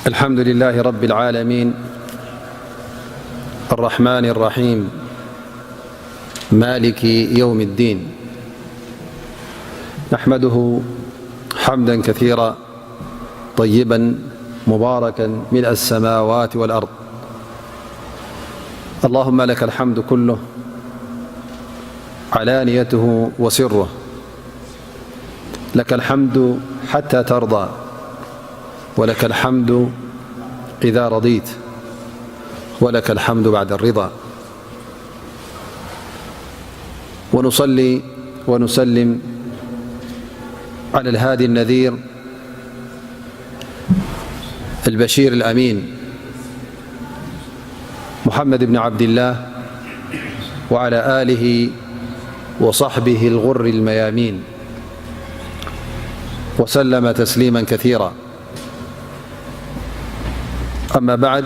الحمد لله رب العالمين، الرحمن الرحيم، مالك يوم الدين. نحمده حمدا كثيرا طيبا مباركا ملء السماوات والأرض. اللهم لك الحمد كله، علانيته وسره. لك الحمد حتى ترضى، ولك الحمد إذا رضيت، ولك الحمد بعد الرضا. ونصلي ونسلم على الهادي النذير البشير الأمين محمد بن عبد الله، وعلى آله وصحبه الغر الميامين، وسلم تسليما كثيرا. أما بعد،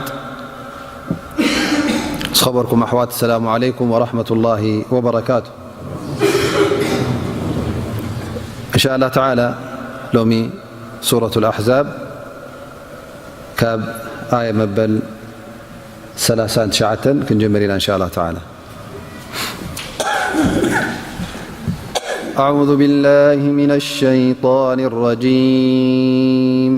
ዝኸበርኩም ኣሕዋት፣ السلام عليكم ورحمة الله وبركاته. إن شاء الله تعالى، ሎሚ ሱረቱል ኣሕዛብ ካብ ኣየ መበል ሰላሳን ትሽዓተን ክንጅምር ኢና። إن شاء الله تعالى. أعوذ بالله من الشيطان الرجيم.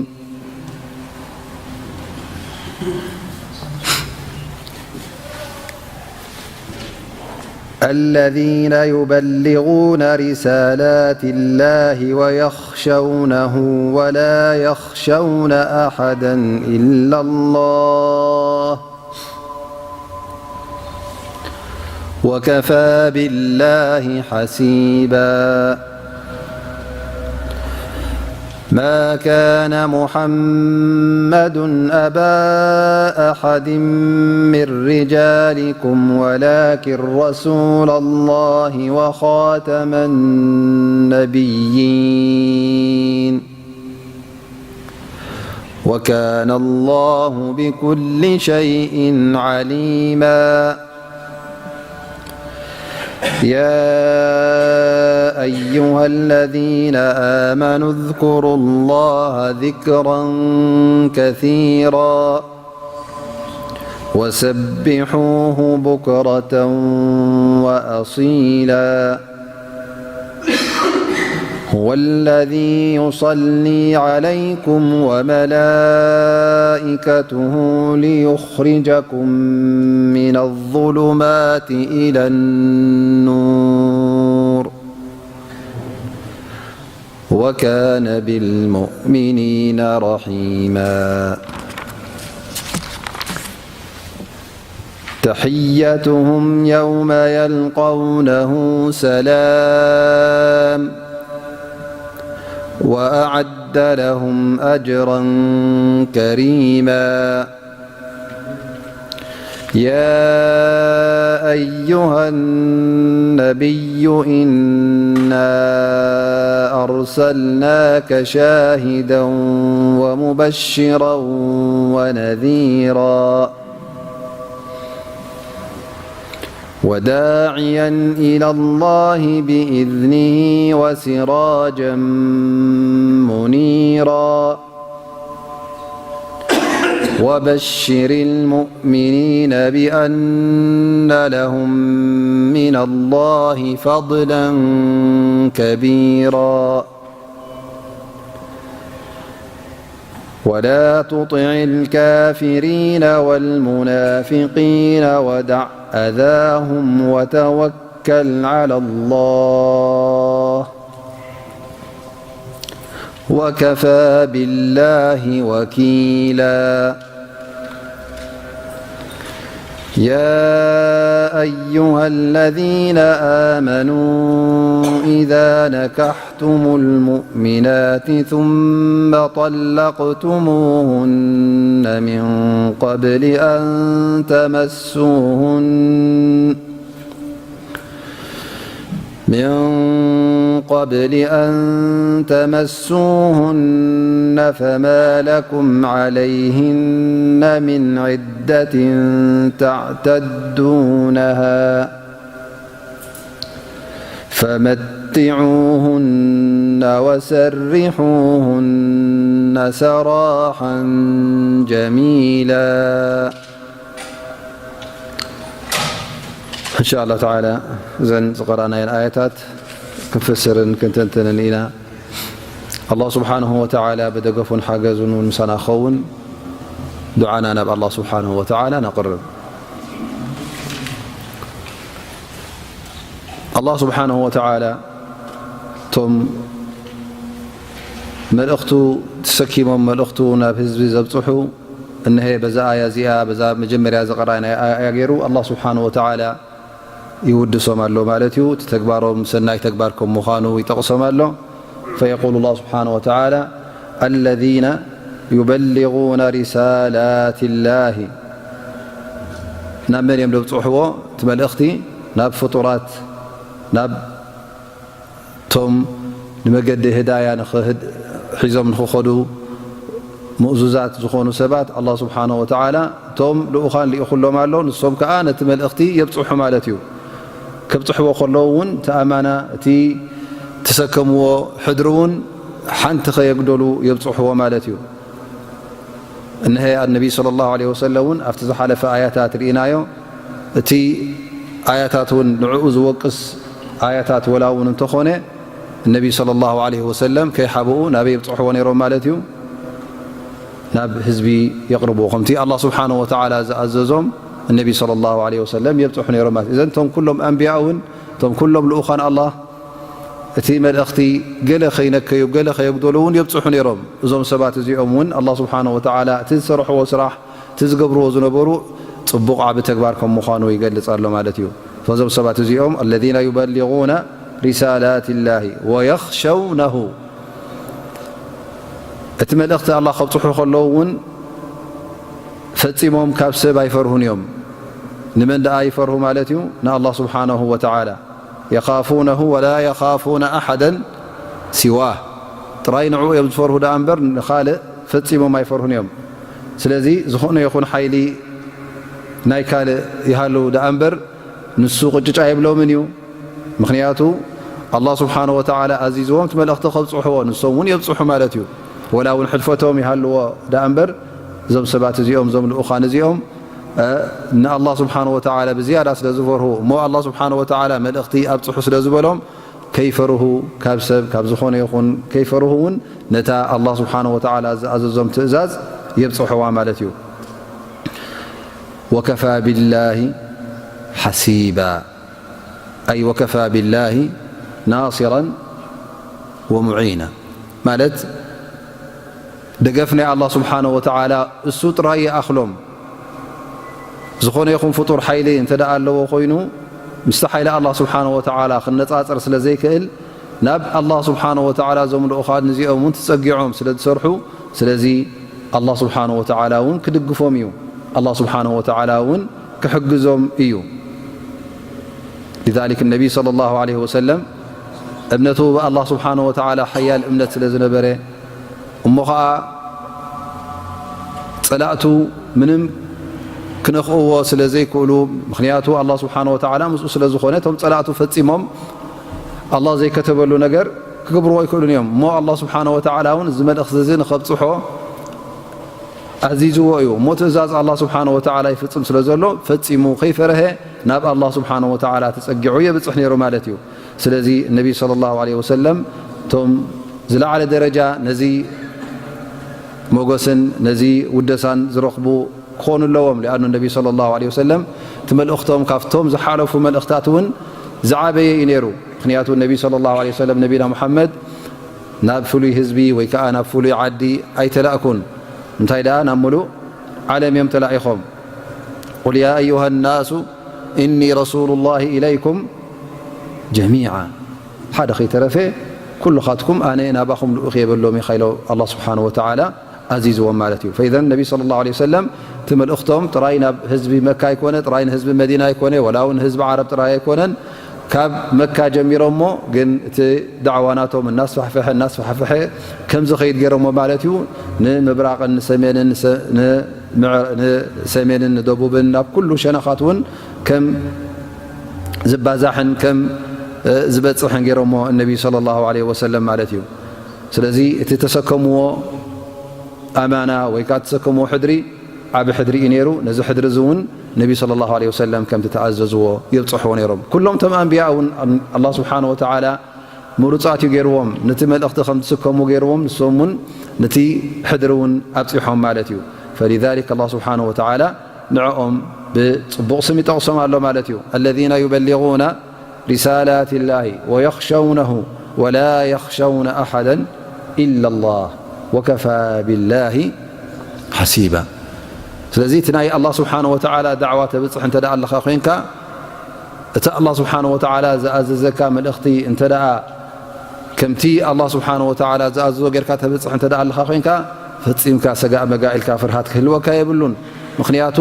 الذين يبلغون رسالات الله ويخشونه ولا يخشون أحدا إلا الله، وكفى بالله حسيبا. ما كان محمد أبا أحد من رجالكم ولكن رسول الله وخاتم النبيين، وكان الله بكل شيء عليما. يا أيها الذين آمنوا اذكروا الله ذكرا كثيرا وسبحوه بكرة وأصيلا. هو الذي يصلي عليكم وملائكته ليخرجكم من الظلمات إلى النور، وكان بالمؤمنين رحيما. تحيتهم يوم يلقونه سلام، وأعد لهم أجرا كريما. يا أيها النبي إنا أرسلناك شاهدا ومبشرا ونذيرا وداعيا إلى الله بإذنه وسراجا منيرا. وبشر المؤمنين بأن لهم من الله فضلا كبيرا. ولا تطع الكافرين والمنافقين ودع أذاهم وتوكل على الله، وكفى بالله وكيلا. يا أيها الذين آمنوا إذا نكحتم المؤمنات ثم طلقتموهن من قبل أن تمسوهن من قبل أن تمسوهن فما لكم عليهن من عدة تعتدونها، فمتعوهن ومتعوهن وسرحوهن سراحا جميلا. إن شاء الله تعالى እዘን ዝቐራናየን ኣያታት ክንፈስርን ክንተንተንን ኢና። ኣላህ ስብሓንሁ ወተዓላ ብደገፉን ሓገዙን እውን ምሳና ክኸውን ዱዓና ናብ ኣላህ ስብሓንሁ ወተዓላ ነቕርብ። ኣላህ ስብሓንሁ ወተዓላ እቶም መልእኽቱ ተሰኪሞም መልእኽቱ ናብ ህዝቢ ዘብፅሑ እነሀ በዛ ኣያ እዚኣ በዛ መጀመርያ ዝቐራናያ ኣያ ገይሩ ኣላህ ስብሓንሁ ወተዓላ ይውድሶም ኣሎ ማለት እዩ። እቲ ተግባሮም ሰናይ ተግባር ከም ምዃኑ ይጠቕሶም ኣሎ። فيقول الله سبحانه وتعالى الذين يبلغون رسالات الله ናብ መን እዮም ደብፅሕዎ እቲ መልእኽቲ ናብ ፍጡራት ናብ እቶም ንመገዲ ህዳያ ንኽህድ- ሒዞም ንኽኸዱ ምእዙዛት ዝኾኑ ሰባት ኣላህ ስብሓንሁ ወተዓላ እቶም ልኡኻን ልኢኹሎም ኣሎ። ንሶም ከዓ ነቲ መልእኽቲ የብፅሑ ማለት እዩ። ከብፅሕዎ ከለዉ እውን እቲ ኣማና እቲ ተሰከምዎ ሕድሪ እውን ሓንቲ ከየግደሉ የብፅሕዎ ማለት እዩ። እነሀ ኣነቢ ሰለላሁ ዐለይሂ ወሰለም እውን ኣብቲ ዝሓለፈ ኣያታት ርኢናዮ። እቲ ኣያታት እውን ንዕኡ ዝወቅስ ኣያታት ወላ እውን እንተኾነ እነቢ ሰለላሁ ዐለይሂ ወሰለም ከይሓብኡ ናበይ የብፅሕዎ ነይሮም ማለት እዩ? ናብ ህዝቢ የቕርብዎ። ከምቲ ኣላህ ስብሓንሁ ወተዓላ ዝኣዘዞም እነቢ ሰለላሁ ዐለይሂ ወሰለም የብፅሑ ነይሮም ማለት እዩ። እዘን እቶም ኩሎም ኣንብያ እውን እቶም ኩሎም ልኡኻን ኣላህ እቲ መልእኽቲ ገለ ከይነከዩ ገለ ከየጉደሉ እውን የብፅሑ ነይሮም። እዞም ሰባት እዚኦም እውን ኣላህ ስብሓንሁ ወተዓላ እቲ ዝሰርሕዎ ስራሕ እቲ ዝገብርዎ ዝነበሩ ፅቡቕ ዓቢ ተግባር ከም ምዃኑ ይገልፅ ኣሎ ማለት እዩ። እዞም ሰባት እዚኦም الذين يبلغون رسالات الله ويخشونه እቲ መልእኽቲ ኣላህ ከብፅሑ ከለዉ እውን ፈፂሞም ካብ ሰብ ኣይፈርሁን እዮም። ንመን ደኣ ይፈርሁ ማለት እዩ? ንኣላህ ስብሓነሁ ወተዓላ። يخافونه ولا يخافون أحدا سواه ጥራይ ንዕኡ እዮም ዝፈርሁ ደኣ እምበር ንኻልእ ፈፂሞም ኣይፈርሁን እዮም። ስለዚ ዝኾነ ይኹን ሓይሊ ናይ ካልእ ይሃሉ ደኣ እምበር ንሱ ቅጭጭ ኣይብሎምን እዩ። ምኽንያቱ ኣላህ ስብሓነሁ ወተዓላ ኣዚዝዎም እቲ መልእኽቲ ከብፅሕዎ ንሶም እውን የብፅሑ ማለት እዩ። ወላ እውን ሕልፈቶም ይሃልዎ ደኣ እምበር እዞም ሰባት እዚኦም እዞም ልኡኻን እዚኦም ንኣላህ ስብሓነሁ ወተዓላ ብዝያዳ ስለ ዝፈርሁ እሞ ኣላህ ስብሓነሁ ወተዓላ መልእኽቲ ኣብፅሑ ስለ ዝበሎም ከይፈርሁ ካብ ሰብ ካብ ዝኾነ ይኹን ከይፈርሁ እውን ነታ ኣላህ ስብሓነሁ ወተዓላ ዝኣዘዞም ትእዛዝ የብፅሕዋ ማለት እዩ። وكفى بالله حسيبا أي وكفى بالله ناصرا ومعينا ማለት ደገፍ ናይ ኣላህ ስብሓነሁ ወተዓላ እሱ ጥራይ ይኣኽሎም። ዝኾነ ይኹን ፍጡር ሓይሊ እንተ ደኣ ኣለዎ ኮይኑ ምስቲ ሓይሊ ኣላህ ስብሓነሁ ወተዓላ ክነፃፀር ስለ ዘይክእል ናብ ኣላህ ስብሓነሁ ወተዓላ እዞም ልኡኻን እዚኦም እውን ተፀጊዖም ስለ ዝሰርሑ ስለዚ ኣላህ ስብሓነሁ ወተዓላ እውን ክድግፎም እዩ። ኣላህ ስብሓነሁ ወተዓላ እውን ክሕግዞም እዩ። لذلك النبي صلى الله عليه وسلم እምነቱ ብኣላህ ስብሓነሁ ወተዓላ ሓያል እምነት ስለ ዝነበረ እሞ ኸዓ ፀላእቱ ምንም ክነኽእዎ ስለ ዘይክእሉ ምኽንያቱ ኣላህ ስብሓነሁ ወተዓላ ምስኡ ስለ ዝኾነ እቶም ፀላእቱ ፈፂሞም ኣላህ ዘይከተበሉ ነገር ክገብርዎ ኣይክእሉን እዮም። እሞ ኣላህ ስብሓነሁ ወተዓላ እውን እዚ መልእኽቲ እዚ ንኸብፅሖ ኣዚዝዎ እዩ። እሞ ትእዛዝ ኣላህ ስብሓነሁ ወተዓላ ይፍፅም ስለ ዘሎ ፈፂሙ ከይፈረሀ ናብ ኣላህ ስብሓነሁ ወተዓላ ተፀጊዑ የብፅሕ ነይሩ ማለት እዩ። ስለዚ ነቢ ሰለላሁ ዐለይሂ ወሰለም እቶም ዝለዓለ ደረጃ ነዚ ሞገስን ነዚ ውደሳን ዝረኽቡ ክኾኑ ኣለዎም። ሊኣኑ ነቢ ሰለላሁ ዐለይሂ ወሰለም እቲ መልእኽቶም ካብቶም ዝሓለፉ መልእኽታት እውን ዝዓበየ እዩ ነይሩ። ምኽንያቱ ነቢ ሰለላሁ ዐለይሂ ወሰለም ነቢና ሙሓመድ ናብ ፍሉይ ህዝቢ ወይ ከዓ ናብ ፍሉይ ዓዲ ኣይተላእኩን። እንታይ ደኣ ናብ ሙሉእ ዓለም እዮም ተላኢኾም። قل يا أيها الناس إني رسول الله إليكم جميعا ሓደ ከይተረፈ ኩልኻትኩም ኣነ ናባኹም ልኡኽ እየ በሎም ኢኻ ኢሎ ኣላህ ስብሓነሁ ወተዓላ ኣዚዝዎም ማለት እዩ። ፈኢዘን ነቢ ሰለላሁ ዐለይሂ ወሰለም እቲ መልእኽቶም ጥራይ ናብ ህዝቢ መካ ኣይኮነ፣ ጥራይ ንህዝቢ መዲና ኣይኮነ፣ ወላ እውን ህዝቢ ዓረብ ጥራይ ኣይኮነን። ካብ መካ ጀሚሮሞ ግን እቲ ዳዕዋ ናቶም እናስፋሕፈሐ እናስፋሕፈሐ ከም ዝኸይድ ገይሮሞ ማለት እዩ። ንምብራቕን ንሰሜንን ንሰ- ንምዕረ- ንሰሜንን ንደቡብን ናብ ኩሉ ሸነኻት እውን ከም ዝባዛሕን ከም ዝበጽሕን ገይሮሞ እነቢ ሰለላሁ ዐለይሂ ወሰለም ማለት እዩ። ስለዚ እቲ ተሰከምዎ ኣማና ወይ ከዓ ተሰከምዎ ሕድሪ ዓቢ ሕድሪ እዩ ነይሩ። ነዚ ሕድሪ እዚ እውን ነቢ ሰለላሁ ዐለይሂ ወሰለም ከምቲ ተኣዘዝዎ የብጽሕዎ ነይሮም። ኩሎም እቶም ኣንብያ እውን ኣላህ ስብሓነ ወተዓላ ምሩጻት እዩ ገይርዎም። ነቲ መልእኽቲ ከም ዝስከሙ ገይርዎም፣ ንሶም እውን ነቲ ሕድሪ እውን ኣብጺሖም ማለት እዩ። ፈሊዛሊክ ኣላህ ስብሓነ ወተዓላ ንዕኦም ብጽቡቕ ስም ይጠቕሶም ኣሎ ማለት እዩ። الذين يبلغون رسالات الله ويخشونه ولا يخشون أحدا إلا الله وكفى بالله حسيبا። ስለዚ እቲ ናይ ኣላህ ስብሓነ ወተዓላ ዳዕዋ ተብጽሕ እንተ ደኣ ኣለኻ ኮይንካ፣ እቲ ኣላህ ስብሓነ ወተዓላ ዝኣዘዘካ መልእኽቲ እንተ ደኣ ከምቲ ኣላህ ስብሓነ ወተዓላ ዝኣዘዞ ጌርካ ተብጽሕ እንተ ደኣ ኣለኻ ኮይንካ፣ ፈጺምካ ሰጋእ መጋእ ኢልካ ፍርሃት ክህልወካ የብሉን። ምኽንያቱ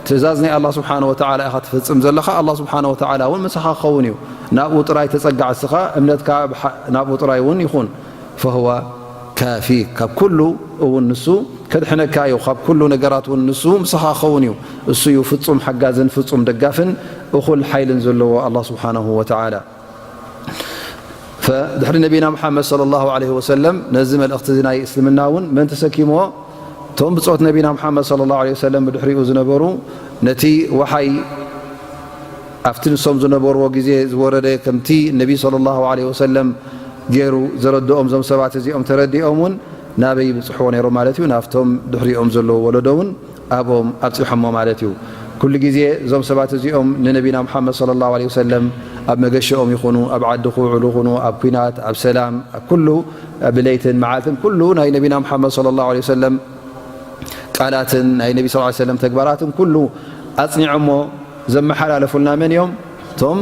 ትእዛዝ ናይ ኣላህ ስብሓነ ወተዓላ ኢኻ ትፍጽም ዘለኻ፣ ኣላህ ስብሓነ ወተዓላ እውን ምሳኻ ክኸውን እዩ። ናብኡ ጥራይ ተጸጋዕ እስኻ፣ እምነትካ ብሓ-፣ ናብኡ ጥራይ እውን ይኹን። ፈህወ ካፊ፣ ካብ ኩሉ እውን ንሱ ከድሕነካ እዩ፣ ካብ ኩሉ ነገራት እውን ንሱ ምሳኻ ክኸውን እዩ። እሱ እዩ ፍጹም ሓጋዝን ፍጹም ደጋፍን እኹል ሓይልን ዘለዎ ኣላህ ስብሓነሁ ወተዓላ። ፈድሕሪ ነቢና ሙሓመድ ሰለላሁ ዐለይሂ ወሰለም ነዚ መልእኽቲ እዚ ናይ እስልምና እውን መን ተሰኪምዎ? እቶም ብጾት ነቢና ሙሓመድ ሰለላሁ ዐለይሂ ወሰለም ብድሕሪኡ ዝነበሩ፣ ነቲ ወሓይ ኣብቲ ንሶም ዝነበርዎ ግዜ ዝወረደ ከምቲ ነቢ ሰለላሁ ዐለይሂ ወሰለም ገይሩ ዘረድኦም እዞም ሰባት እዚኦም ተረዲኦም እውን ናበይ ይብጽሕዎ ነይሮም ማለት እዩ? ናብቶም ድሕሪኦም ዘለዉ ወለዶ እውን ኣብኦም ኣብጺሖሞ ማለት እዩ። ኩሉ ግዜ እዞም ሰባት እዚኦም ንነቢና ሙሓመድ ሰለላሁ ዐለይሂ ወሰለም ኣብ መገሸኦም ይኹኑ፣ ኣብ ዓዲ ክውዕሉ ይኹኑ፣ ኣብ ኲናት፣ ኣብ ሰላም፣ ኣብ ኩሉ፣ ኣብ ለይትን መዓልትን ኩሉ ናይ ነቢና ሙሓመድ ሰለላሁ ዐለይሂ ወሰለም ቃላትን ናይ ነቢ ሰለላሁ ዐለይሂ ወሰለም ተግባራትን ኩሉ ኣጽኒዖሞ ዘመሓላለፉልና መን እዮም? እቶም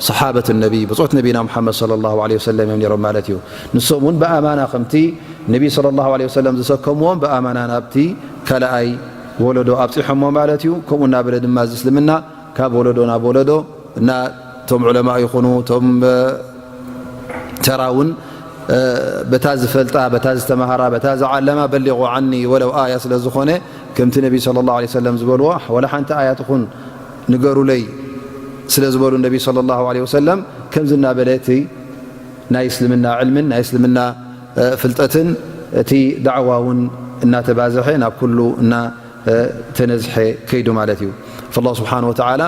ሰሓበት ነቢ፣ ብጾት ነቢና ሙሓመድ ሰለላሁ ዐለይሂ ወሰለም እዮም ነይሮም ማለት እዩ። ንሶም እውን ብኣማና ከምቲ ነቢ ሰለላሁ ዐለይሂ ወሰለም ዝሰከምዎም ብኣማና ናብቲ ካልኣይ ወለዶ ኣብጺሖሞ ማለት እዩ። ከምኡ እናበለ ድማ እዚ እስልምና ካብ ወለዶ ናብ ወለዶ እና እቶም ዑለማ ይኹኑ እቶም፣ እ፣ ተራ እውን፣ እ፣ በታ ዝፈልጣ፣ በታ ዝተማሃራ፣ በታ ዝዓለማ በሊቑ ዓኒ ወለው ኣያ ስለ ዝኾነ፣ ከምቲ ነቢ ሰለላሁ ዐለይሂ ወሰለም ዝበልዎ፣ ወላ ሓንቲ ኣያ ትኹን ንገሩለይ ስለ ዝበሉ ነቢ ሰለላሁ ዐለይሂ ወሰለም፣ ከምዚ እናበለ እቲ ናይ እስልምና ዕልምን ናይ እስልምና፣ እ፣ ፍልጠትን እቲ ዳዕዋ እውን እናተባዝሐ ናብ ኩሉ እና፣ እ፣ ተነዝሐ ከይዱ ማለት እዩ። ፈላሁ ስብሓነ ወተዓላ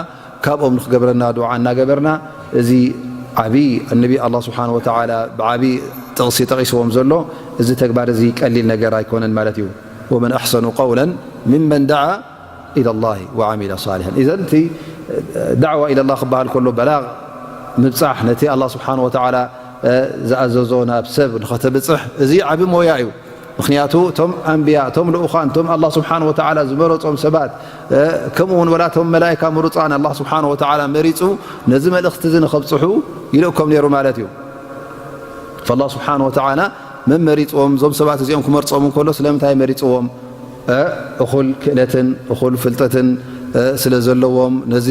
ካብኦም ንክገብረና ዱዓ እናገበርና፣ እዚ ዓብዪ ነቢ ኣላህ ስብሓነ ወተዓላ ብዓብዪ ጥቕሲ ጠቒስዎም ዘሎ፣ እዚ ተግባር እዚ ቀሊል ነገር ኣይኮነን ማለት እዩ። ወመን ኣሕሰኑ ቀውለን ሚመን ደዓ ኢለላሂ ወዓሚለ ሳሊሐን። ኢዘን እቲ ዳዕዋ ኢለላህ ክበሃል ከሎ በላግ ምብጻሕ፣ ነቲ ኣላህ ስብሓነ ወተዓላ፣ እ፣ ዝኣዘዞ ናብ ሰብ ንኸተብጽሕ፣ እዚ ዓቢ ሞያ እዩ። ምኽንያቱ እቶም ኣንብያ፣ እቶም ልኡኻን፣ እቶም ኣላህ ስብሓነ ወተዓላ ዝመረጾም ሰባት፣ እ፣ ከምኡ እውን ወላ እቶም መላኢካ ምሩጻን ኣላህ ስብሓነ ወተዓላ መሪጹ ነዚ መልእኽቲ እዚ ንኸብጽሑ ይልእኮም ነይሩ ማለት እዩ። ፈላህ ስብሓነ ወተዓላ መን መሪጽዎም? እዞም ሰባት እዚኦም ክመርጾም እንከሎ ስለምንታይ መሪጽዎም? እ፣ እኹል ክእለትን እኹል ፍልጠትን፣ እ፣ ስለ ዘለዎም ነዚ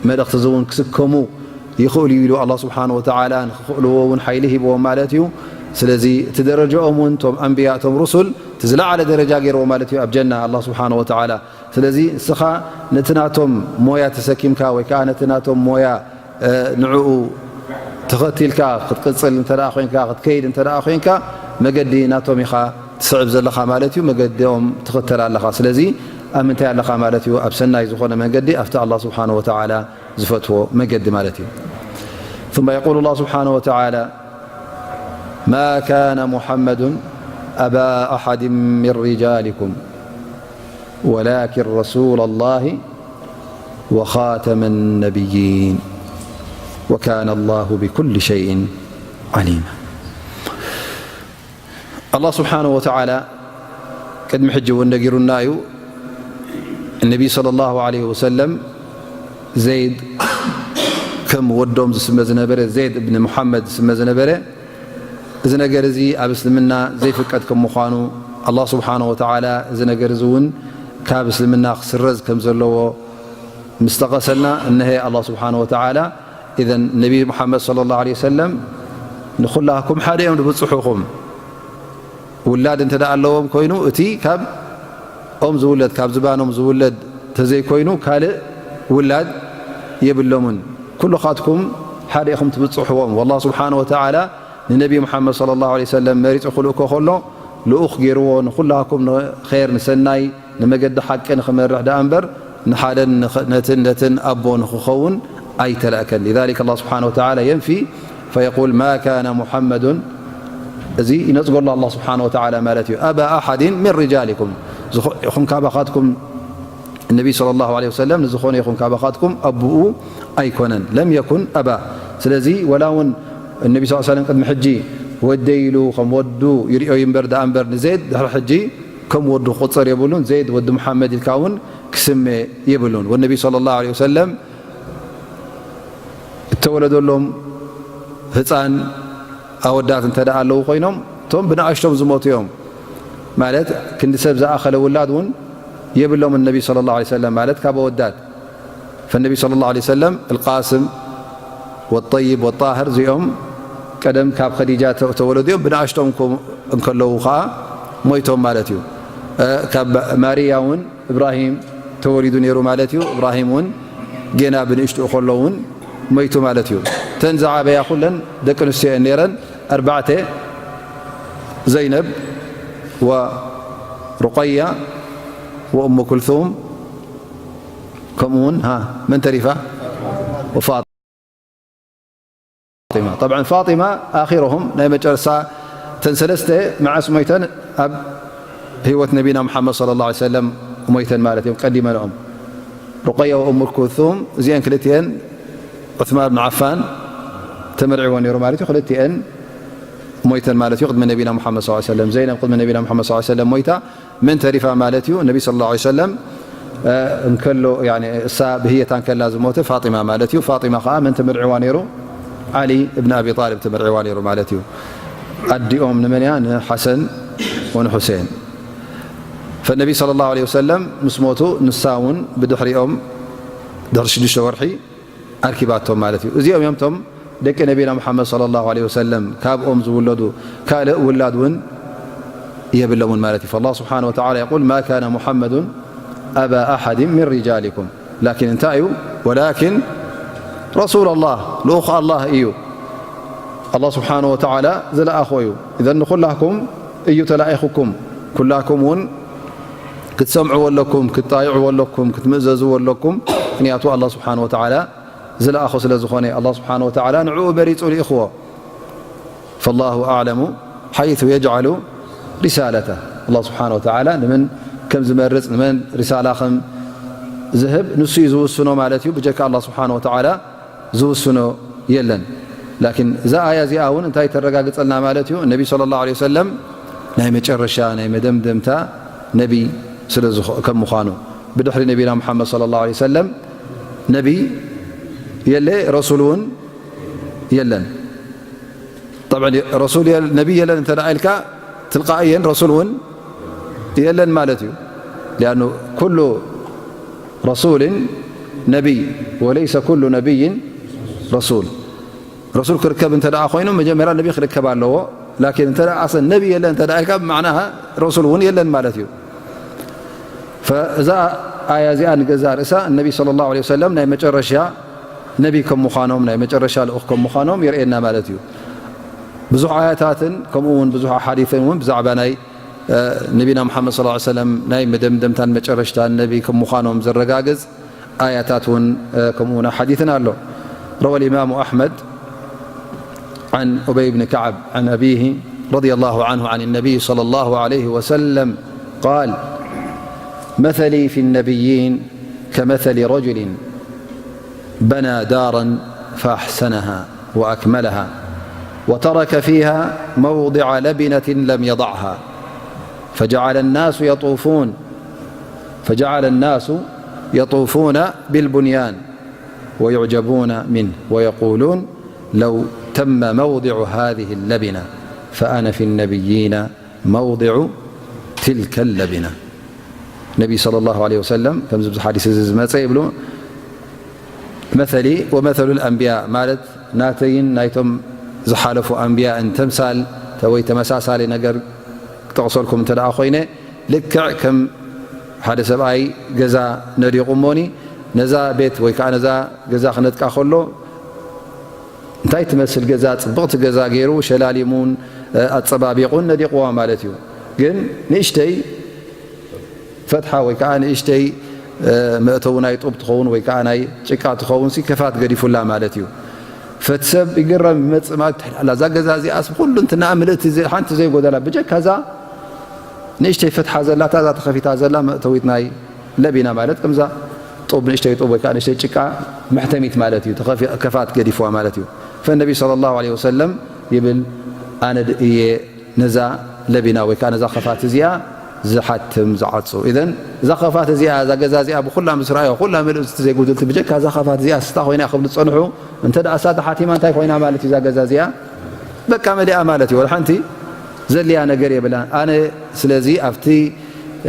መልእኽቲ እዚ እውን ክስከሙ ይኽእሉ እዩ ኢሉ ኣላህ ስብሓነ ወተዓላ ንክኽእልዎ እውን ሓይሊ ሂብዎም ማለት እዩ። ስለዚ እቲ ደረጃኦም እውን እቶም ኣንብያ እቶም ሩሱል እቲ ዝለዓለ ደረጃ ገይርዎ ማለት እዩ ኣብ ጀና ኣላህ ስብሓነ ወተዓላ። ስለዚ ንስኻ ነቲ ናቶም ሞያ ተሰኪምካ ወይ ከዓ ነቲ ናቶም ሞያ፣ እ፣ ንዕኡ ተኸቲልካ ክትቅጽል እንተ ደኣ ኮይንካ፣ ክትከይድ እንተ ደኣ ኮይንካ፣ መገዲ ናቶም ኢኻ ትስዕብ ዘለኻ ማለት እዩ፣ መገዲኦም ትኽተል ኣለኻ። ስለዚ ኣብ ምንታይ ኣለኻ ማለት እዩ? ኣብ ሰናይ ዝኾነ መንገዲ፣ ኣብቲ ኣላህ ስብሓነ ወተዓላ ዝፈትዎ መንገዲ ማለት እዩ። ثم يقول الله سبحانه وتعالى: ما كان محمد أبا أحد من رجالكم ولكن رسول الله وخاتم النبيين وكان الله بكل شيء عليما. ኣላህ ስብሓነሁ ወተዓላ ቅድሚ ሕጂ እውን ነጊሩና እዩ። ነቢ ሰለላሁ ዐለይሂ ወሰለም ዘይድ ከም ወዶም ዝስመ ዝነበረ፣ ዘይድ እብኒ ሙሓመድ ዝስመ ዝነበረ፣ እዚ ነገር እዚ ኣብ እስልምና ዘይፍቀድ ከም ምዃኑ፣ ኣላህ ስብሓነሁ ወተዓላ እዚ ነገር እዚ እውን ካብ እስልምና ክስረዝ ከም ዘለዎ ምስ ጠቐሰልና፣ እነሀ ኣላህ ስብሓነሁ ወተዓላ፣ ኢዘን ነቢ ሙሓመድ ሰለላሁ ዐለይሂ ወሰለም ንኹላኩም ሓደ እዮም ዝብፅሑኹም። ውላድ እንተ ደኣ ኣለዎም ኮይኑ፣ እቲ ካብ ኦም ዝውለድ፣ ካብ ዝባኖም ዝውለድ ተዘይኮይኑ ካልእ ውላድ የብሎምን። ኩልኻትኩም ሓደ ኢኹም ትብጽሕዎም። والله سبحانه وتعالى ንነቢ ሙሓመድ صلى الله عليه وسلم መሪጹ ክልእኮ ከሎ ልኡኽ ገይርዎ ንኹላኩም ንኸይር ንሰናይ ንመገዲ ሓቂ ንኽመርሕ ደኣ እምበር ንሓደን ንኽ-፣ ነትን ነትን ኣቦ ንኽኸውን ኣይተላእከን። لذلك الله سبحانه وتعالى ينفي فيقول ما كان محمد እዚ ይነጽጎ ኣሎ الله سبحانه وتعالى ማለት እዩ። أبا أحد من رجالكم ዝኾ-፣ ይኹን ካባኻትኩም ነቢ صلى الله عليه وسلم ንዝኾነ ይኹን ካባኻትኩም ኣቦኡ ኣይኮነን። لم يكن أبا ስለዚ ወላ እውን ነቢ صلى الله عليه وسلم ቅድሚ ሕጂ ወደይ ኢሉ ከም ወዱ ይርእዮ እምበር ደኣ እምበር ንዘይድ ድሕሪ ሕጂ ከም ወዱ ክቁጸር የብሉን። ዘይድ ወዲ ሙሓመድ ኢልካ እውን ክስመ የብሉን። والنبي صلى الله عليه وسلم እተወለደሎም ህፃን ኣወዳት እንተ ደኣ ኣለዉ ኮይኖም እቶም ብንኣሽቶም ዝሞቱ እዮም። ማለት ክንዲ ሰብ ዝኣኸለ ውላድ እውን የብሎም ነቢ صلى الله عليه وسلم ማለት ካብ ኣወዳት فالنبي صلى الله عليه وسلم القاسم والطيب والطاهر እዚኦም ቀደም ካብ ኸዲጃ ተ-፣ ተወለዱ እዮም። ብንኣሽቶም ኮ-፣ እንከለዉ ኸዓ ሞይቶም ማለት እዩ። እ፣ ካብ ማርያ እውን እብራሂም ተወሊዱ ነይሩ ማለት እዩ። እብራሂም እውን ጌና ብንእሽትኡ ከሎ እውን ሞይቱ ማለት እዩ። እተን ዝዓበያ ኩለን ደቂ ኣንስትዮ እየን ነይረን። ኣርባዕተ፣ ዘይነብ ወሩቀያ ወእሙ ኩልሱም፣ ከምኡ እውን፣ ሃ፣ መን ተሪፋ? ወፋጢማ። ጠብዓን ፋጢማ ኣኺረሁም፣ ናይ መጨረስታ፣ እተን ሰለስተ መዓስ ሞይተን? ኣብ ህይወት ነቢና ሙሓመድ صلى الله عليه وسلم ሞይተን ማለት እዮም፣ ቀዲመንኦም። ሩቀያ ወእሙ ኩልሱም፣ እዚአን ክልቲአን ዑስማን ብን ዓፋን ተመርዒዎ ነይሩ ማለት እዩ። ክልቲአን ሞይተን ማለት እዩ፣ ቅድሚ ነቢና ሙሓመድ صلى الله عليه وسلم። ዘይነብ ቅድሚ ነቢና ሙሓመድ صلى الله عليه وسلم ሞይታ፣ መን ተሪፋ ማለት እዩ? ነቢ صلى الله عليه وسلم፣ እ፣ እንከሎ፣ ያኒ፣ እሳ ብህየታ እንከላ ዝሞተ ፋጢማ ማለት እዩ። ፋጢማ ኸዓ መን ተመርዕዋ ነይሩ? ዓሊ እብን ኣቢ ጣልብ ተመርዕዋ ነይሩ ማለት እዩ። ኣዲኦም ንመን እያ? ንሓሰን ወንሑሴን። ፈነቢ صلى الله عليه وسلم ምስ ሞቱ ንሳ እውን ብድሕሪኦም ድሕሪ ሽዱሽተ ወርሒ ኣርኪባቶም ማለት እዩ። እዚኦም እዮም እቶም ደቂ ነቢና ሙሓመድ صلى الله عليه وسلم ካብኦም ዝውለዱ ካልእ ውላድ እውን የብሎምን ማለት እዩ። فالله سبحانه وتعالى يقول ما كان محمد أبا أحد من رجالكم لكن እንታይ እዩ؟ ولكن رسول الله ልኡኽ ኣላህ እዩ። ኣላህ ስብሓነ ወተዓላ ዝለኣኾ እዩ። እዘን ንኹላኩም እዩ ተላኢኹኩም። ኩላኩም እውን ክትሰምዕዎ ኣለኩም፣ ክትጣይዕዎ ኣለኩም፣ ክትምእዘዝዎ ኣለኩም። ምኽንያቱ ኣላህ ስብሓነ ወተዓላ ዝለኣኾ ስለ ዝኾነ፣ ኣላህ ስብሓነ ወተዓላ ንዕኡ መሪጹ ልኢኽዎ። فالله أعلم حيث يجعل رسالته። ኣላህ ስብሓነ ወተዓላ ንመን ከም ዝመርጽ፣ ንመን ሪሳላ ከም ዝህብ ንሱ እዩ ዝውስኖ ማለት እዩ። ብጀካ ኣላህ ስብሓነ ወተዓላ ዝውስኖ የለን። ላኪን እዛ ኣያ እዚኣ እውን እንታይ ተረጋግጸልና ማለት እዩ? ነቢ ሰለላሁ ዐለይሂ ወሰለም ናይ መጨረሻ ናይ መደምደምታ ነቢ ስለ ዝኾ-፣ ከም ምዃኑ፣ ብድሕሪ ነቢና ሙሓመድ ሰለላሁ ዐለይሂ ወሰለም ነቢ የለ፣ ረሱል እውን የለን። ጠብዓን ረሱል የል-፣ ነቢ የለን እንተ ደኣ ኢልካ ትልቃእየን ረሱል እውን የለን ማለት እዩ። ሊኣኑ ኩሉ ረሱልን ነቢይ ወለይሰ ኩሉ ነቢይን ረሱል። ረሱል ክርከብ እንተ ደኣ ኮይኑ መጀመርያ ነቢ ክርከብ ኣለዎ። ላኪን እንተ ደኣ ኣሰን ነቢ የለን እንተ ደኣ ኢልካ ብማዕናሃ ረሱል እውን የለን ማለት እዩ። ፈእዛ ኣያ እዚኣ ንገዛእ ርእሳ ነቢ ሰለላሁ ዐለይሂ ወሰለም ናይ መጨረሻ ነቢ ከም ምዃኖም፣ ናይ መጨረሻ ልኡኽ ከም ምዃኖም የርእየና ማለት እዩ። ብዙሕ ኣያታትን ከምኡ እውን ብዙሕ ኣሓዲትን እውን ብዛዕባ ናይ፣ እ፣ ነቢና ሙሓመድ ሰለላሁ ዐለይሂ ወሰለም ናይ መደምደምታን መጨረሽታን ነቢ ከም ምዃኖም ዘረጋግጽ ኣያታት እውን፣ እ፣ ከምኡ እውን ኣሓዲትን ኣሎ። روى الإمام أحمد عن أبي بن كعب عن أبيه رضي الله عنه عن النبي صلى الله عليه وسلم قال: مثلي في النبيين كمثل رجل بنى دارا فأحسنها وأكملها وترك فيها موضع لبنة لم يضعها فجعل الناس يطوفون، فجعل الناس يطوفون بالبنيان ويعجبون منه ويقولون: لو تم موضع هذه اللبنة فأنا في النبيين موضع تلك اللبنة. ነቢ ሰለላሁ ዐለይሂ ወሰለም ከምዚ ኣብዚ ሓዲስ እዚ ዝመጸ ይብሉ፣ መሰሊ ወመሰሉል ኣንብያ፣ ማለት ናተይን ናይቶም ዝሓለፉ ኣንብያእን ተምሳል ተ-፣ ወይ ተመሳሳሊ ነገር ክጠቕሰልኩም እንተ ደኣ ኮይነ፣ ልክዕ ከም ሓደ ሰብኣይ ገዛ ነዲቑ እሞኒ፣ ነዛ ቤት ወይ ከኣ ነዛ ገዛ ክነድቃ ከሎ፣ እንታይ ትመስል ገዛ፣ ጽብቕቲ ገዛ ገይሩ ሸላሊሙን፣ እ፣ ኣጸባቢቑን ነዲቕዋ ማለት እዩ። ግን ንእሽተይ ፈትሓ ወይ ከዓ ንእሽተይ፣ እ፣ መእተዊ ናይ ጡብ ትኸውን ወይ ከዓ ናይ ጭቃ ትኸውን ሲ ከፋት ገዲፉላ ማለት እዩ። ፈቲ ሰብ ይግረም ይመጽእ ማለት፣ "ኣላ፣ እዛ ገዛ እዚኣስ ብኹሉ እንትናኣ ምልእቲ ዘ-፣ ሓንቲ ዘይጎደላ፣ ብጀካ እዛ ንእሽተይ ፈትሓ ዘላታ፣ እዛ ተኸፊታ ዘላ መእተዊት ናይ ለቢና" ማለት ከምዛ ጡብ፣ ንእሽተይ ጡብ ወይ ከዓ ንእሽተይ ጭቃ መሕተሚት ማለት እዩ። ተኸፊ-፣ ከፋት ገዲፍዋ ማለት እዩ። ፈነቢ ሰለላሁ ዐለይሂ ወሰለም ይብል፣ "ኣነ ድ-፣ እየ ነዛ ለቢና ወይ ከዓ ነዛ ከፋት እዚኣ ዝሓትም፣ ዝዓጹ።" ኢዘን እዛ ከፋት እዚኣ፣ እዛ ገዛ እዚኣ ብኹላ ምስ ረኣዮ፣ ኩላ ምልእቲ ዘይጉድልቲ፣ ብጀካ እዛ ከፋት እዚኣ ስታ ኮይና ክብሉ ዝጸንሑ፣ እንተ ደኣ እሳ ተሓቲማ እንታይ ኮይና ማለት እዩ እዛ ገዛ እዚኣ? በቃ መሊኣ ማለት እዩ። ወላ ሓንቲ ዘልያ ነገር የብላን። ኣነ ስለዚ ኣብቲ፣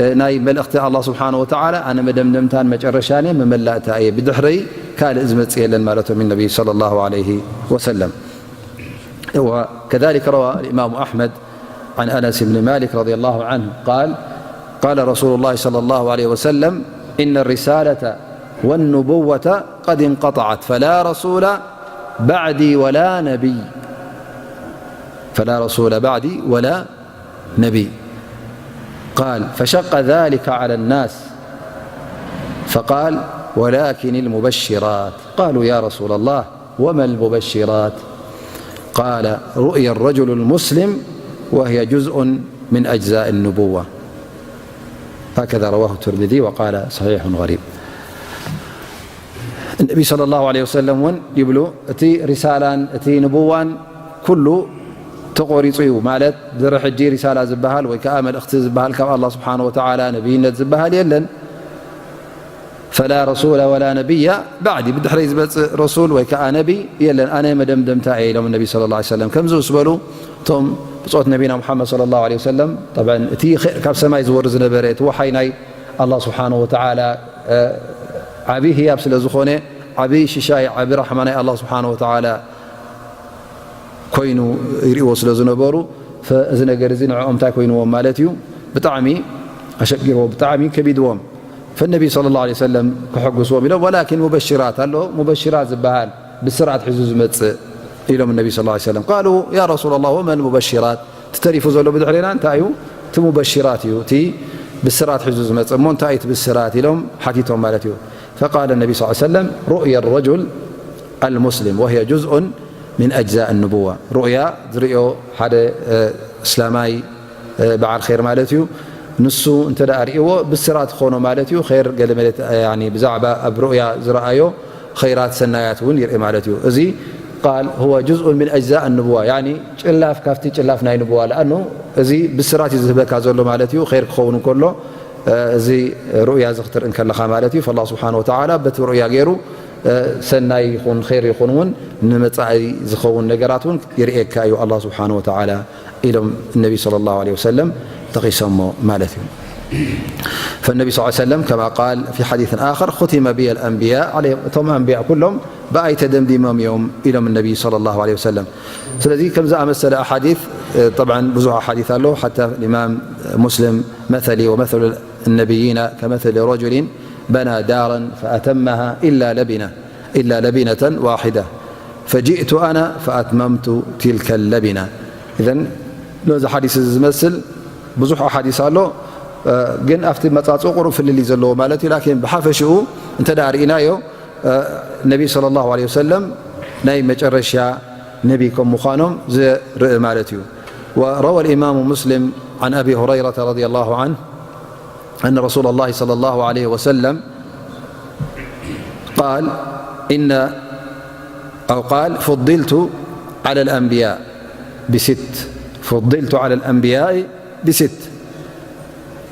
እ፣ ናይ መልእኽቲ ኣላህ ስብሓነ ወተዓላ ኣነ መደምደምታን መጨረሻን እየ፣ መመላእታ እየ። ብድሕረይ ካልእ ዝመጽእ የለን ማለቶም ነቢ ሰለላሁ ዐለይሂ ወሰለም። وكذلك روى الإمام أحمد عن أنس بن مالك رضي الله عنه قال: قال رسول الله صلى الله عليه وسلم: إن الرسالة والنبوة قد انقطعت، فلا رسول بعدي ولا نبي، فلا رسول بعدي ولا نبي. قال: فشق ذلك على الناس، فقال: ولكن المبشرات. قالوا: يا رسول الله، وما المبشرات؟ قال: رؤيا الرجل المسلم وهي جزء من أجزاء النبوة. هكذا رواه الترمذي وقال: صحيح غريب. ነቢ ሰለላሁ ዐለይሂ ወሰለም እውን ይብሉ፣ እቲ ሪሳላን እቲ ንቡዋን ኩሉ ተቖሪጹ እዩ። ማለት ድሕሪ ሕጂ ሪሳላ ዝበሃል ወይ ከዓ መልእኽቲ ዝበሃል ካብ ኣላህ ስብሓነ ወተዓላ፣ ነቢይነት ዝበሃል የለን። ፈላ ረሱለ ወላ ነቢያ ባዕዲ፣ ብድሕረይ ዝመጽእ ረሱል ወይ ከዓ ነቢ የለን፣ ኣነ መደምደምታ እየ ኢሎም ነቢ ሰለላሁ ዐለይሂ ወሰለም። ከምዚ ምስ በሉ፣ እቶም ብጾት ነቢና ሙሓመድ ሰለላሁ ዐለይሂ ወሰለም፣ ጠብዐን እቲ ኸ-፣ ካብ ሰማይ ዝወርድ ዝነበረ እቲ ወሓይ ናይ ኣላህ ስብሓነ ወተዓላ፣ እ፣ ዓብዪ ህያብ ስለ ዝኾነ፣ ዓብዪ ሽሻይ፣ ዓብዪ ራሕማ ናይ ኣላህ ስብሓነ ወተዓላ ኮይኑ ይርእይዎ ስለ ዝነበሩ፣ ፈ-፣ እዚ ነገር እዚ ንዕኦም እንታይ ኮይንዎም ማለት እዩ? ብጣዕሚ ኣሸጊርዎ፣ ብጣዕሚ ከቢድዎም። ፈነቢ ሰለላሁ ዐለይሂ ወሰለም ከሐጉስዎም ኢሎም፣ ወላኪን ሙበሽራት ኣሎ፣ ሙበሽራት ዝበሃል ብስራት ሒዙ ዝመጽእ ኢሎም ነቢ ሰለላሁ ዐለይሂ ወሰለም። ቃሉ ያ ረሱለላህ ወመል ሙበሽራት? እቲ ተሪፉ ዘሎ ብድሕሬና እንታይ እዩ? እቲ ሙበሽራት እዩ፣ እቲ ብስራት ሒዙ ዝመጽእ። እሞ እንታይ እዩ እቲ ብስራት ኢሎም ሓቲቶም ማለት እዩ። ፈቃለ ነቢ ሰለላሁ ዐለይሂ ወሰለም ሩእያ ረጁል ኣልሙስሊም ወህየ ጁዝኡን ሚን ኣጅዛእ ንቡዋ። ሩእያ ዝርእዮ ሓደ፣ እ፣ እስላማይ፣ እ፣ በዓል ኸይር ማለት እዩ። ንሱ እንተ ደኣ ርእይዎ ብስራት ክኾኖ ማለት እዩ። ኸይር ገለ መለ፣ ያኒ ብዛዕባ ኣብ ሩእያ ዝረኣዮ ኸይራት ሰናያት እውን ይርኢ ማለት እዩ። እዚ ቃል ሁወ ጁዝኡን ሚን ኣጅዛእ ንቡዋ፣ ያኒ ጭላፍ ካብቲ ጭላፍ ናይ ንቡዋ። ለኣኑ እዚ ብስራት እዩ ዝህበካ ዘሎ ማለት እዩ። ኸይር ክኸውን እንከሎ፣ እ፣ እዚ ሩእያ እዚ ክትርኢ እንከለኻ ማለት እዩ። ፈላህ ስብሓን ወተዓላ በቲ ሩእያ ገይሩ፣ እ፣ ሰናይ ይኹን ኸይር ይኹን እውን ንመጻኢ ዝኸውን ነገራት እውን ይርእየካ እዩ ኣላህ ስብሓን ወተዓላ ኢሎም ነቢ ሰለላሁ ዐለይሂ ወሰለም ጠቒሶሞ ማለት እዩ። ፈነቢ ሰለላሁ ዐለይሂ ወሰለም ከማ ቃል ፊ ሓዲስ ኣኸር፣ ኹቲመ ቢየ ልኣንብያ ዐለይሂም፣ እቶም ኣንብያ ኩሎም ብኣይ ተደምዲሞም እዮም ኢሎም ነቢ ሰለላሁ ዐለይሂ ወሰለም። ስለዚ ከም ዝኣመሰለ ኣሓዲስ፣ እ፣ ጠብዓን ብዙሕ ኣሓዲስ ኣሎ። ሓታ ኢማም ሙስሊም መሰሊ ወመሰሉ ነቢይና ከመሰሊ ረጁሊን በና ዳራን ፈኣተመሃ ኢላ ለቢና፣ ኢላ ለቢነተን ዋሒዳ ፈጂእቱ ኣና ፈኣትመምቱ ቲልከ ለቢና። ኢዘን ነዚ ሓዲስ እዚ ዝመስል ብዙሕ ኣሓዲስ ኣሎ፣ እ፣ ግን ኣብቲ መጻጽኡ ቁሩብ ፍልልይ ዘለዎ ማለት እዩ። ላኪን ብሓፈሽኡ እንተ ደኣ ርኢናዮ፣ እ፣ ነቢ ሰለላሁ ዐለይሂ ወሰለም ናይ መጨረሻ ነቢ ከም ምዃኖም ዘርኢ ማለት እዩ። وروى الإمام مسلم عن أبي هريرة رضي الله عنه أن رسول الله صلى الله عليه وسلم قال: إن، أو قال: فضلت على الأنبياء بست، فضلت على الأنبياء بست،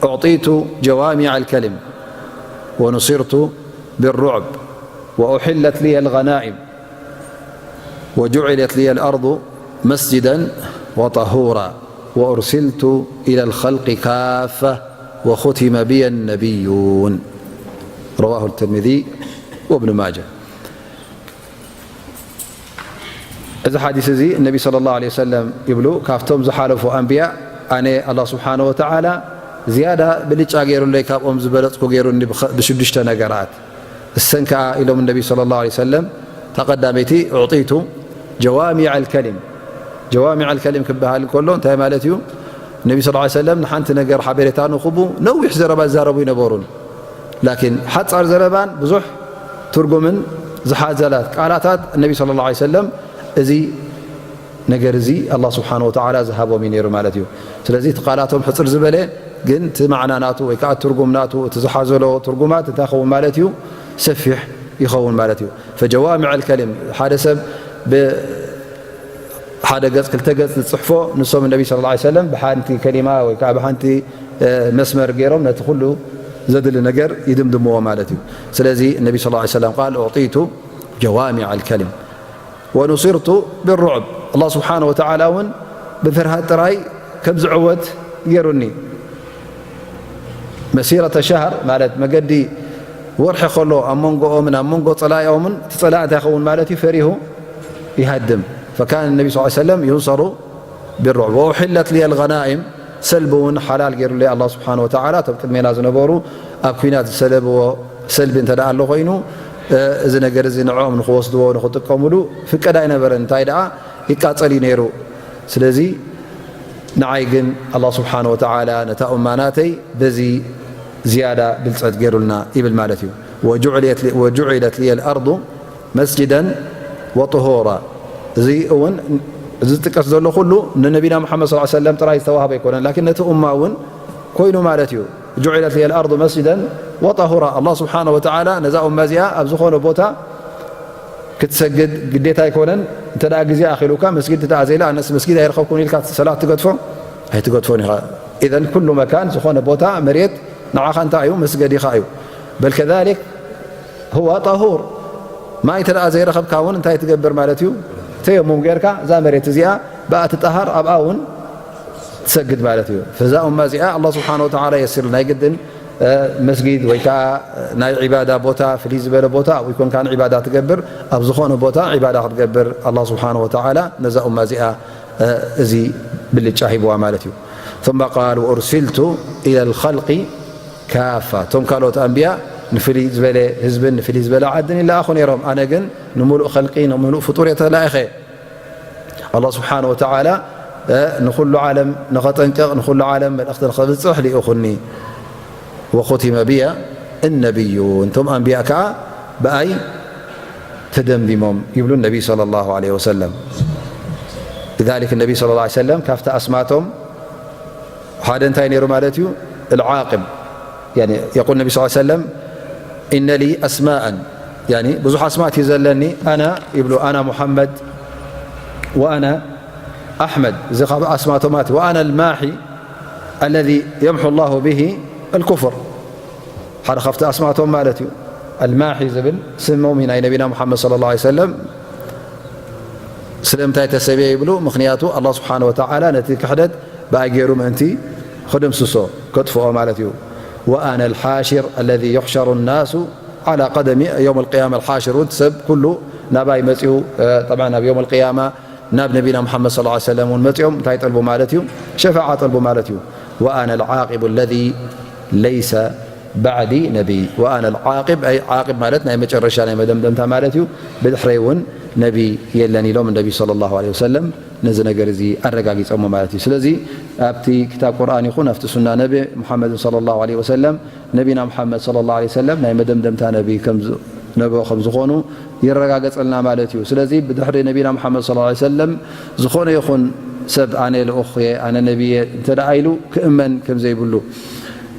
أعطيت جوامع الكلم، ونصرت بالرعب، وأحلت لي الغنائم، وجعلت لي الأرض مسجدا وطهورا، وأرسلت إلى الخلق كافة، وختم بي النبيون. رواه الترمذي وابن ماجه. እዚ ሓዲስ እዚ ነቢ ሰለላሁ ዐለይሂ ወሰለም ይብሉ፣ ካብቶም ዝሓለፉ ኣንብያ ኣነ ኣላህ ስብሓነ ወተዓላ ዝያዳ ብልጫ ገይሩለይ፣ ካብኦም ዝበለጽኩ ገይሩኒ ብኸ-፣ ብሽዱሽተ ነገራት። እሰን ከኣ ኢሎም ነቢ ሰለላሁ ዐለይሂ ወሰለም፣ እታ ቀዳመይቲ፣ "ኡዕጢቱ ጀዋሚዕ ኣልከሊም። ጀዋሚዕ ኣልከሊም ክበሃል ከሎ እንታይ ማለት እዩ? ነቢ ስ ሰለም ንሓንቲ ነገር ሓበሬታ ንኽቡ ነዊሕ ዘረባ ዝዛረቡ ይነበሩን፣ ላኪን ሓጻር ዘረባን ብዙሕ ትርጉምን ዝሓዘላት ቃላታት ነቢ ስለ ላ ሰለም፣ እዚ ነገር እዚ ኣላ ስብሓን ወተዓላ ዝሃቦም እዩ ነይሩ ማለት እዩ። ስለዚ እቲ ቃላቶም ሕፅር ዝበለ፣ ግን እቲ ማዕና ናቱ ወይ ከዓ ትርጉም ናቱ፣ እቲ ዝሓዘሎ ትርጉማት እንታይ ይኸውን ማለት እዩ? ሰፊሕ ይኸውን ማለት እዩ። ፈጀዋሚዕ ኣልከሊም፣ ሓደ ሰብ ብ ሓደ ገጽ ክልተ ገጽ ዝጽሕፎ፣ ንሶም ነቢ ስለ ላ ሰለም ብሓንቲ ከሊማ ወይ ከዓ ብሓንቲ መስመር ገይሮም ነቲ ኩሉ ዘድሊ ነገር ይድምድምዎ ማለት እዩ። ስለዚ ነቢ ስለ ላ ሰለም ቃል ኡዕጢቱ ጀዋሚዕ ኣልከሊም ወኑሲርቱ ብሩዕብ፣ ኣላ ስብሓን ወተዓላ እውን ብፍርሃት ጥራይ ከም ዝዕወት ገይሩኒ። መሲረተ ሸህር ማለት መገዲ ወርሒ ከሎ ኣብ መንጎኦምን ኣብ መንጎ ጸላኢኦምን፣ እቲ ጸላኢ እንታይ ይኸውን ማለት እዩ? ፈሪሁ ይሃድም። ፈካነ ነቢ ስ ሰለም ዩንሰሩ ብሩዕ ወኡሕለት ልየ ልገናኢም፣ ሰልቢ እውን ሓላል ገይሩለይ ኣላ ስብሓን ወተዓላ። እቶም ቅድሜና ዝነበሩ ኣብ ኩናት ዝሰለብዎ ሰልቢ እንተ ደኣ ኣሎ ኮይኑ፣ እዚ ነገር እዚ ንዕኦም ንክወስድዎ ንክጥቀሙሉ ፍቀድ ኣይነበረን። እንታይ ደኣ ይቃጸል እዩ ነይሩ። ስለዚ ንዓይ ግን ኣላ ስብሓን ወተዓላ ነታ ኡማ ናተይ በዚ ዝያዳ ብልጸት ገይሩልና ይብል ማለት እዩ። ወጁዕለት ሊ-፣ ወጁዒለት ልየ ልኣርዱ መስጅደን ወጥሁራ። እዚ እውን፣ እዚ ዝጥቀስ ዘሎ ኩሉ ንነቢና ሙሓመድ ሰለላሁ ዐለይሂ ወሰለም ጥራይ ዝተዋህበ ኣይኮነን፣ ላኪን ነቲ ኡማ እውን ኮይኑ ማለት እዩ። ጁዒለት ልየ ልኣርዱ መስጅደን ወጠሁራ። ኣላ ስብሓነ ወተዓላ ነዛ ኡማ እዚኣ ኣብ ዝኾነ ቦታ ክትሰግድ ግዴታ ኣይኮነን። እንተ ደኣ ግዜ ኣኺሉካ መስጊድ እንተ ደኣ ዘይላ፣ ኣነስ መስጊድ ኣይረኸብኩን ኢልካ ሰላት ትገድፎ? ኣይትገድፎን ኢኻ። ኢዘን ኩሉ መካን፣ ዝኾነ ቦታ፣ መሬት ንዓኻ እንታይ እዩ? መስገዲኻ እዩ። በል ከዛሊክ ሁወ ጠሁር። ማይ እንተ ደኣ ዘይረኸብካ እውን እንታይ ትገብር ማለት እዩ? ተየሙም ጌርካ እዛ መሬት እዚኣ ብኣ ትጠሃር፣ ኣብኣ እውን ትሰግድ ማለት እዩ። ፈዛ ኡማ እዚኣ ኣላ ስብሓነ ወተዓላ የሲርልና። ናይ ግድን፣ እ፣ መስጊድ ወይ ከዓ ናይ ዒባዳ ቦታ፣ ፍልይ ዝበለ ቦታ ኣብኡ ይኮንካ ንዒባዳ ትገብር። ኣብ ዝኾነ ቦታ ዒባዳ ክትገብር ኣላ ስብሓነ ወተዓላ ነዛ ኡማ እዚኣ፣ እ፣ እዚ ብልጫ ሂብዋ ማለት እዩ። ثم قال وأرسلت إلى الخلق كافة። እቶም ካልኦት ኣንብያ ንፍልይ ዝበለ ህዝብን ንፍልይ ዝበለ ዓድን ይለኣኹ ነይሮም። ኣነ ግን ንምሉእ ኸልቂ፣ ንምሉእ ፍጡር እየ ተላኢኸ። ኣላህ ስብሓነ ወተዓላ፣ እ፣ ንኹሉ ዓለም ንኸጠንቅቕ፣ ንኹሉ ዓለም መልእኽቲ ንኸብጽሕ ልኢኹኒ። ወኹቲመ ብየ ነቢዩን፣ እቶም ኣንብያ ከኣ ብኣይ ተደምዲሞም ይብሉ ነቢ ሰለላሁ ዐለይሂ ወሰለም። ሊዛሊክ ነቢ ሰለላሁ ዐለይሂ ወሰለም ካብቲ ኣስማቶም ሓደ እንታይ ነይሩ ማለት እዩ? العاقب. يعني يقول النبي صلى الله عليه وسلم: إن لي أسماء، يعني ብዙሕ ኣስማት እዩ ዘለኒ። ኣና ይብሉ፣ ኣና ሙሐመድ ወኣና ኣሕመድ፣ እዚ ካብ ኣስማቶም ማለት እዩ። وأنا الماحي الذي يمحو الله به الكفر، ሓደ ካብቲ ኣስማቶም ማለት እዩ። ኣልማሒ ዝብል ስሞም እዩ ናይ ነቢና ሙሐመድ ሰለላሁ ዐለይሂ ወሰለም። ስለምንታይ ተሰብየ ይብሉ? ምኽንያቱ ኣላህ ስብሓነ ወተዓላ ነቲ ክሕደት ብኣይ ገይሩ ምእንቲ ክድምስሶ፣ ከጥፍኦ ማለት እዩ። وأنا الحاشر الذي يحشر الناس على قدمي يوم القيامة الحاشر እውን ሰብ ኩሉ ናባይ መፂኡ፣ እ፣ ጠብዓ ናብ የውም ኣልቅያማ ናብ ነቢና ሙሓመድ ሰለላሁ ዐለይሂ ወሰለም እውን መፂኦም እንታይ ጠልቡ ማለት እዩ? ሸፋዓ ጠልቡ ማለት እዩ። وأنا العاقب الذي ليس بعدي نبي، وأنا العاقب، أي عاقب ማለት ናይ መጨረሻ ናይ መደምደምታ ማለት እዩ። ብድሕረይ እውን ነቢ የለን ኢሎም ነቢ ሰለላሁ ዐለይሂ ወሰለም ነዚ ነገር እዚ ኣረጋጊጾሞ ማለት እዩ። ስለዚ ኣብቲ ክታብ ቁርኣን ይኹን ኣብቲ ሱና ነቢ ሙሓመድን ሰለላሁ ዐለይሂ ወሰለም፣ ነቢና ሙሓመድ ሰለላሁ ዐለይሂ ወሰለም ናይ መደምደምታ ነቢ ከም ዝ-፣ ነብዮ ከም ዝኾኑ ይረጋገጸልና ማለት እዩ። ስለዚ ብድሕሪ ነቢና ሙሓመድ ሰለላሁ ዐለይሂ ወሰለም ዝኾነ ይኹን ሰብ ኣነ ልኡኽ እየ፣ ኣነ ነቢ እየ እንተ ደኣ ኢሉ ክእመን ከም ዘይብሉ።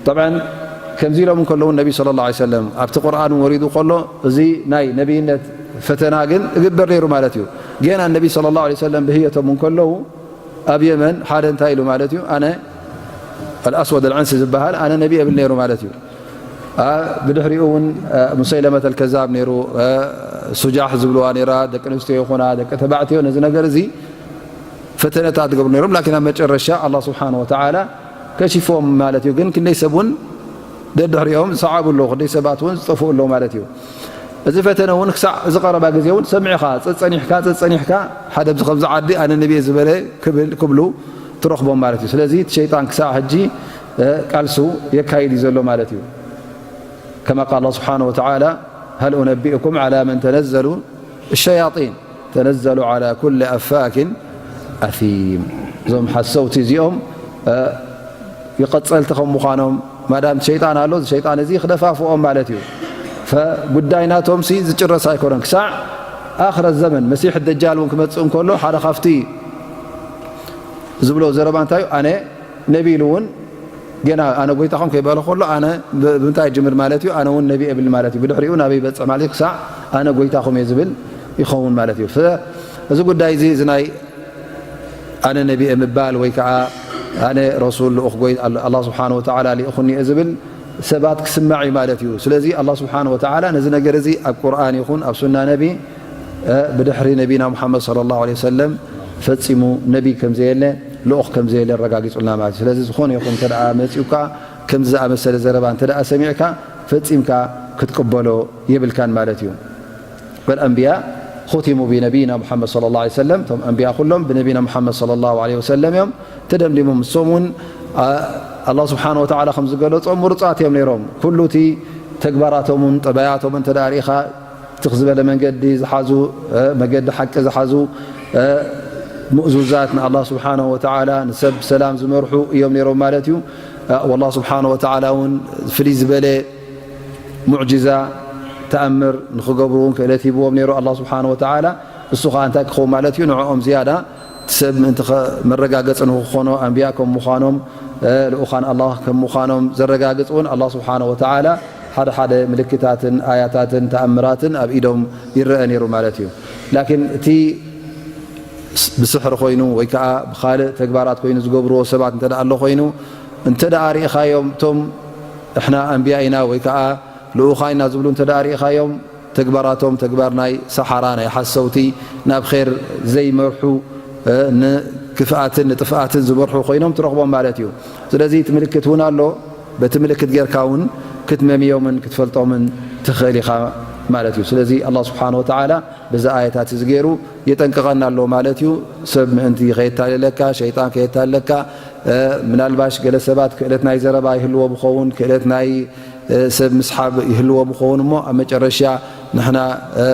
ጠብዓን ከምዚ ኢሎም እንከለዉ ነቢ ሰለላሁ ዐለይሂ ወሰለም ኣብቲ ቁርኣን ወሪዱ ከሎ እዚ ናይ ነቢይነት ፈተና ግን እግበር ነይሩ ማለት እዩ። ጌና ነቢ ሰለላሁ ዐለይሂ ወሰለም ብህየቶም እንከለዉ ኣብ የመን ሓደ እንታይ ኢሉ ማለት እዩ? ኣነ ኣልኣስወድ ኣልዐንሲ ዝበሃል ኣነ ነቢ የብል ነይሩ ማለት እዩ። ኣ፣ ብድሕሪኡ እውን፣ እ፣ ሙሰይለመት ኣልከዛብ ነይሩ፣ እ፣ ሱጃሕ ዝብልዋ ነይራ፣ ደቂ ኣንስትዮ ይኹና ደቂ ተባዕትዮ ነዚ ነገር እዚ ፈተነታት ዝገብሩ ነይሮም። ላኪን ኣብ መጨረሻ ኣላህ ስብሓነ ወተዓላ ከሺፍዎም ማለት እዩ። ግን ክንደይ ሰብ እውን ደድሕሪኦም ዝሰዓቡ ኣለዉ፣ ክንደይ ሰባት እውን ዝጠፍኡ ኣለዉ ማለት እዩ። እዚ ፈተነ እውን ክሳዕ ዝቐረባ ግዜ እውን ሰሚዕኻ፣ ጸጸኒሕካ፣ ጸጸኒሕካ፣ ሓደ ኣብዚ ከምዚ ዓዲ ኣነ ነቢ እየ ዝበለ ክብል፣ ክብሉ ትረኽቦም ማለት እዩ። ስለዚ እቲ ሸይጣን ክሳዕ ሕጂ፣ እ፣ ቃልሱ የካይድ እዩ ዘሎ ማለት እዩ። ከማ ቃል ኣላህ ስብሓነ ወተዓላ: هل أنبئكم على من تنزل الشياطين؟ ተነዘሉ ዓላ ኩሊ ኣፋኪን ኣሲም። እዞም ሓሰውቲ እዚኦም፣ እ፣ ይቐጸልቲ ከም ምዃኖም፣ ማዳም ሸይጣን ኣሎ፣ እዚ ሸይጣን እዚ ክደፋፍኦም ማለት እዩ። ፈጉዳይ ናቶምሲ ዝጭረስ ኣይኮነን። ክሳዕ ኣኽረ ዘመን፣ መሲሕ ደጃል እውን ክመጽእ እንከሎ፣ ሓደ ካብቲ ዝብሎ ዘረባ እንታይ እዩ? ኣነ ነቢ ኢሉ እውን ገና ኣነ ጎይታኹም ከይበለ ከሎ፣ ኣነ ብ-፣ ብምንታይ ይጅምር ማለት እዩ? ኣነ እውን ነቢ እብል ማለት እዩ። ብድሕሪኡ ናበይ ይበጽሕ ማለት እዩ? ክሳዕ ኣነ ጎይታኹም እየ ዝብል ይኸውን ማለት እዩ። ፈ-፣ እዚ ጉዳይ እዚ፣ እዚ ናይ ኣነ ነቢ እየ ምባል ወይ ከዓ ኣነ ረሱል ልኡኽ ጎይ-፣ ኣል-፣ ኣላህ ስብሓነ ወተዓላ ልኢኹኒ እየ ዝብል ሰባት ክስማዕ እዩ ማለት እዩ። ስለዚ ኣላህ ስብሓነ ወተዓላ ነዚ ነገር እዚ ኣብ ቁርኣን ይኹን ኣብ ሱና ነቢ፣ እ፣ ብድሕሪ ነቢና ሙሓመድ ሰለላሁ ዐለይሂ ወሰለም ፈጺሙ ነቢ ከም ዘየለ፣ ልኡኽ ከም ዘየለ ኣረጋጊጹልና ማለት እዩ። ስለዚ ዝኾነ ይኹን እንተ ደኣ መጺኡካ፣ ከምዚ ዝኣመሰለ ዘረባ እንተ ደኣ ሰሚዕካ፣ ፈጺምካ ክትቅበሎ የብልካን ማለት እዩ። በል ኣንብያ ኹቲሙ ብነቢይና ሙሓመድ ሰለላሁ ዐለይሂ ወሰለም፣ እቶም ኣንብያ ኩሎም ብነቢና ሙሓመድ ሰለላሁ ዐለይሂ ወሰለም እዮም ተደምዲሞም። እሶም እውን፣ ኣ-፣ ኣላህ ስብሓነ ወተዓላ ከም ዝገለጾም ምሩጻት እዮም ነይሮም። ኩሉ እቲ ተግባራቶምን ጠባያቶምን እንተ ደኣ ርኢኻ፣ ትኽ ዝበለ መንገዲ ዝሓዙ፣ እ፣ መገዲ ሓቂ ዝሓዙ፣ እ፣ ምእዙዛት ንኣላህ ስብሓነሁ ወተዓላ ንሰብ ሰላም ዝመርሑ እዮም ነይሮም ማለት እዩ። እ፣ ወላህ ስብሓነሁ ወተዓላ እውን ፍልይ ዝበለ ሙዕጅዛ፣ ተኣምር ንኽገብሩ እውን ክእለት ሂብዎም ነይሩ ኣላህ ስብሓነሁ ወተዓላ። እሱ ኸኣ እንታይ ክኸውን ማለት እዩ? ንዕኦም ዝያዳ እቲ ሰብ ምእንቲ ኸ-፣ መረጋገጺ ንኽኾኖ ኣንብያ ከም ምዃኖም፣ እ፣ ልኡኻን ኣላህ ከም ምዃኖም ዘረጋግጽ እውን ኣላህ ስብሓነሁ ወተዓላ ሓደ ሓደ ምልክታትን ኣያታትን ተኣምራትን ኣብ ኢዶም ይረአ ነይሩ ማለት እዩ። ላኪን እቲ ስ-፣ ብስሕሪ ኮይኑ ወይ ከዓ ብኻልእ ተግባራት ኮይኑ ዝገብርዎ ሰባት እንተ ደኣ ኣሎ ኮይኑ፣ እንተ ደኣ ርኢኻዮም፣ እቶም ንሕና ኣንብያ ኢና ወይ ከዓ ልኡኻ ኢና ዝብሉ እንተ ደኣ ርኢኻዮም፣ ተግባራቶም ተግባር ናይ ሰሓራ፣ ናይ ሓሰውቲ፣ ናብ ኼር ዘይመርሑ፣ እ፣ ንክፍኣትን ንጥፍኣትን ዝመርሑ ኮይኖም ትረኽቦም ማለት እዩ። ስለዚ እቲ ምልክት እውን ኣሎ። በቲ ምልክት ጌርካ እውን ክትመምዮምን ክትፈልጦምን ትኽእል ኢኻ ማለት እዩ። ስለዚ ኣላህ ስብሓነ ወተዓላ በዚ ኣየታት እዚ ገይሩ የጠንቅቐና ኣሎ ማለት እዩ። ሰብ ምእንቲ ከየታልለካ፣ ሸይጣን ከየታልለካ፣ እ፣ ምናልባሽ ገለ ሰባት ክእለት ናይ ዘረባ ይህልዎም ይኸውን፣ ክእለት ናይ፣ እ፣ ሰብ ምስሓብ ይህልዎም ይኸውን። እሞ ኣብ መጨረሻ ንሕና፣ እ፣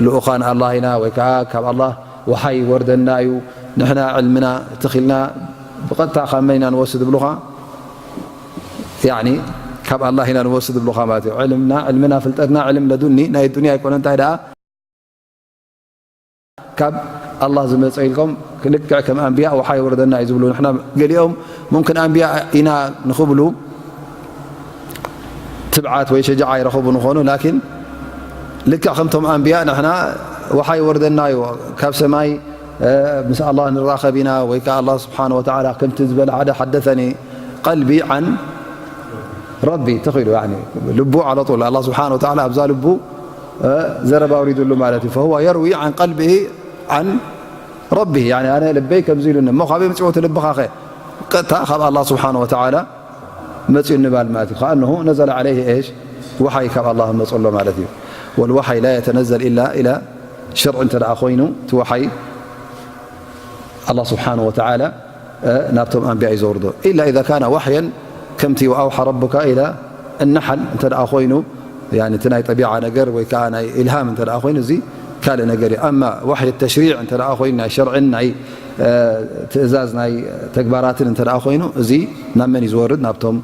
ልኡኻን ኣላህ ኢና ወይ ከዓ ካብ ኣላህ ወሓይ ይወርደና እዩ፣ ንሕና ዕልምና ትኺልና ብቐጥታ ካብ መን ኢና ንወስድ ይብሉኻ? ያዕኒ ካብ ኣላህ ኢና ንወስድ ይብሉኻ ማለት እዩ። ዕልምና፣ ዕልምና፣ ፍልጠትና፣ ዕልም ለዱኒ፣ ናይ ዱንያ ኣይኮነ፣ እንታይ ደኣ ካብ ኣላህ ዝመጸ ኢልኩም፣ ልክዕ ከም ኣንብያ ወሓይ ወረደና እዩ ዝብሉ። ንሕና ገሊኦም ሙምክን ኣንብያ ኢና ንኽብሉ ትብዓት ወይ ሸጃዓ ይረኽቡ ንኾኑ፣ ላኪን ልክዕ ከምቶም ኣንብያ ንሕና ወሓይ ወርደና እዩ፣ ካብ ሰማይ፣ እ፣ ምስ ኣላህ ንራኸብ ኢና፣ ወይ ከኣ ኣላህ ስብሓነ ወተዓላ ከምቲ ዝበለ ሓደ፣ ሓደሰኒ ቀልቢ ዓን ረቢ ተኺሉ፣ ያኒ ልቡ ዓለ ጡል ኣላህ ስብሓነ ወተዓላ ኣብዛ ልቡ፣ እ፣ ዘረባ ኣውሪዱሉ ማለት እዩ። ፈሁወ የርዊ ዓን ቀልቢሂ ዓን ረቢሂ፣ ያኒ ኣነ ልበይ ከምዚ ኢሉኒ እሞ ካበይ መፂዎ እቲ ልብኻ ኸ? ቀጥታ ካብ ኣላህ ስብሓነ ወተዓላ መፅኡ ንባል ማለት እዩ። ከኣነሁ ነዘለ ዓለይሂ ኤሽ፣ ወሓይ ካብ ኣላህ መፅሎ ማለት እዩ። ወልወሓይ ላ የተነዘል ኢላ ኢላ ሸርዒ እንተ ደኣ ኮይኑ፣ እቲ ወሓይ ኣላህ ስብሓነ ወተዓላ፣ እ፣ ናብቶም ኣንብያ እዩ ዘውርዶ። ኢላ ኢዛ ካነ ዋሕየን፣ ከምቲ ወኣውሓ ረቡካ ኢላ እነሓል እንተ ደኣ ኮይኑ፣ ያኒ እቲ ናይ ጠቢዓ ነገር ወይ ከዓ ናይ ኢልሃም እንተ ደኣ ኮይኑ፣ እዚ ካልእ ነገር እዩ። ኣማ ዋሕይ ተሽሪዕ እንተ ደኣ ኮይኑ፣ ናይ ሸርዕን ናይ፣ እ፣ ትእዛዝ ናይ ተግባራትን እንተ ደኣ ኮይኑ፣ እዚ ናብ መን እዩ ዝወርድ? ናብቶም፣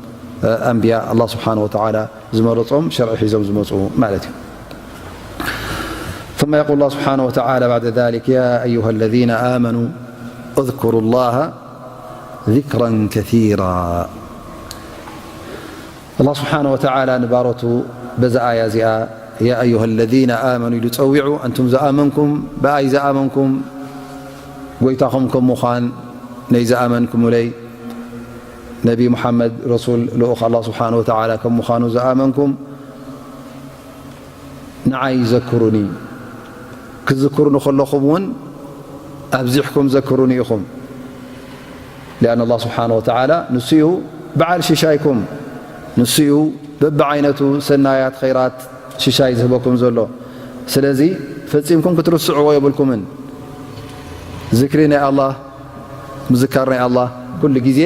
እ፣ ኣንብያ፣ ኣላህ ስብሓነ ወተዓላ ዝመረጾም ሸርዒ ሒዞም ዝመጹ ማለት እዩ። ثم يقول الله سبحانه وتعالى بعد ذلك: يا أيها الذين آمنوا اذكروا الله ذكرا كثيرا. ኣላህ ስብሓነ ወተዓላ ንባሮቱ በዛ ኣያ እዚኣ፣ ያ ኣዩሃ ለዚነ ኣመኑ ኢሉ ጸዊዑ፣ ኣንቱም ዝኣመንኩም፣ ብኣይ ዝኣመንኩም፣ ጎይታኹም ከም ምዃን ናይ ዝኣመንኩምለይ፣ ነቢ ሙሓመድ ረሱል ልኡኽ ኣላህ ስብሓነ ወተዓላ ከም ምዃኑ ዝኣመንኩም፣ ንዓይ ዘክሩኒ፣ ክትዝክሩኒ ከለኹም እውን ኣብዚሕኩም ዘክሩኒ ኢኹም። ሊኣን ኣላህ ስብሓነ ወተዓላ ንሱ እዩ በዓል ሽሻይኩም፣ ንሱ እዩ በብዓይነቱ ሰናያት ኸይራት ሽሻይ ዝህበኩም ዘሎ። ስለዚ ፈጺምኩም ክትርስዕዎ የብልኩምን። ዝክሪ ናይ ኣላህ፣ ምዝካር ናይ ኣላህ ኩሉ ግዜ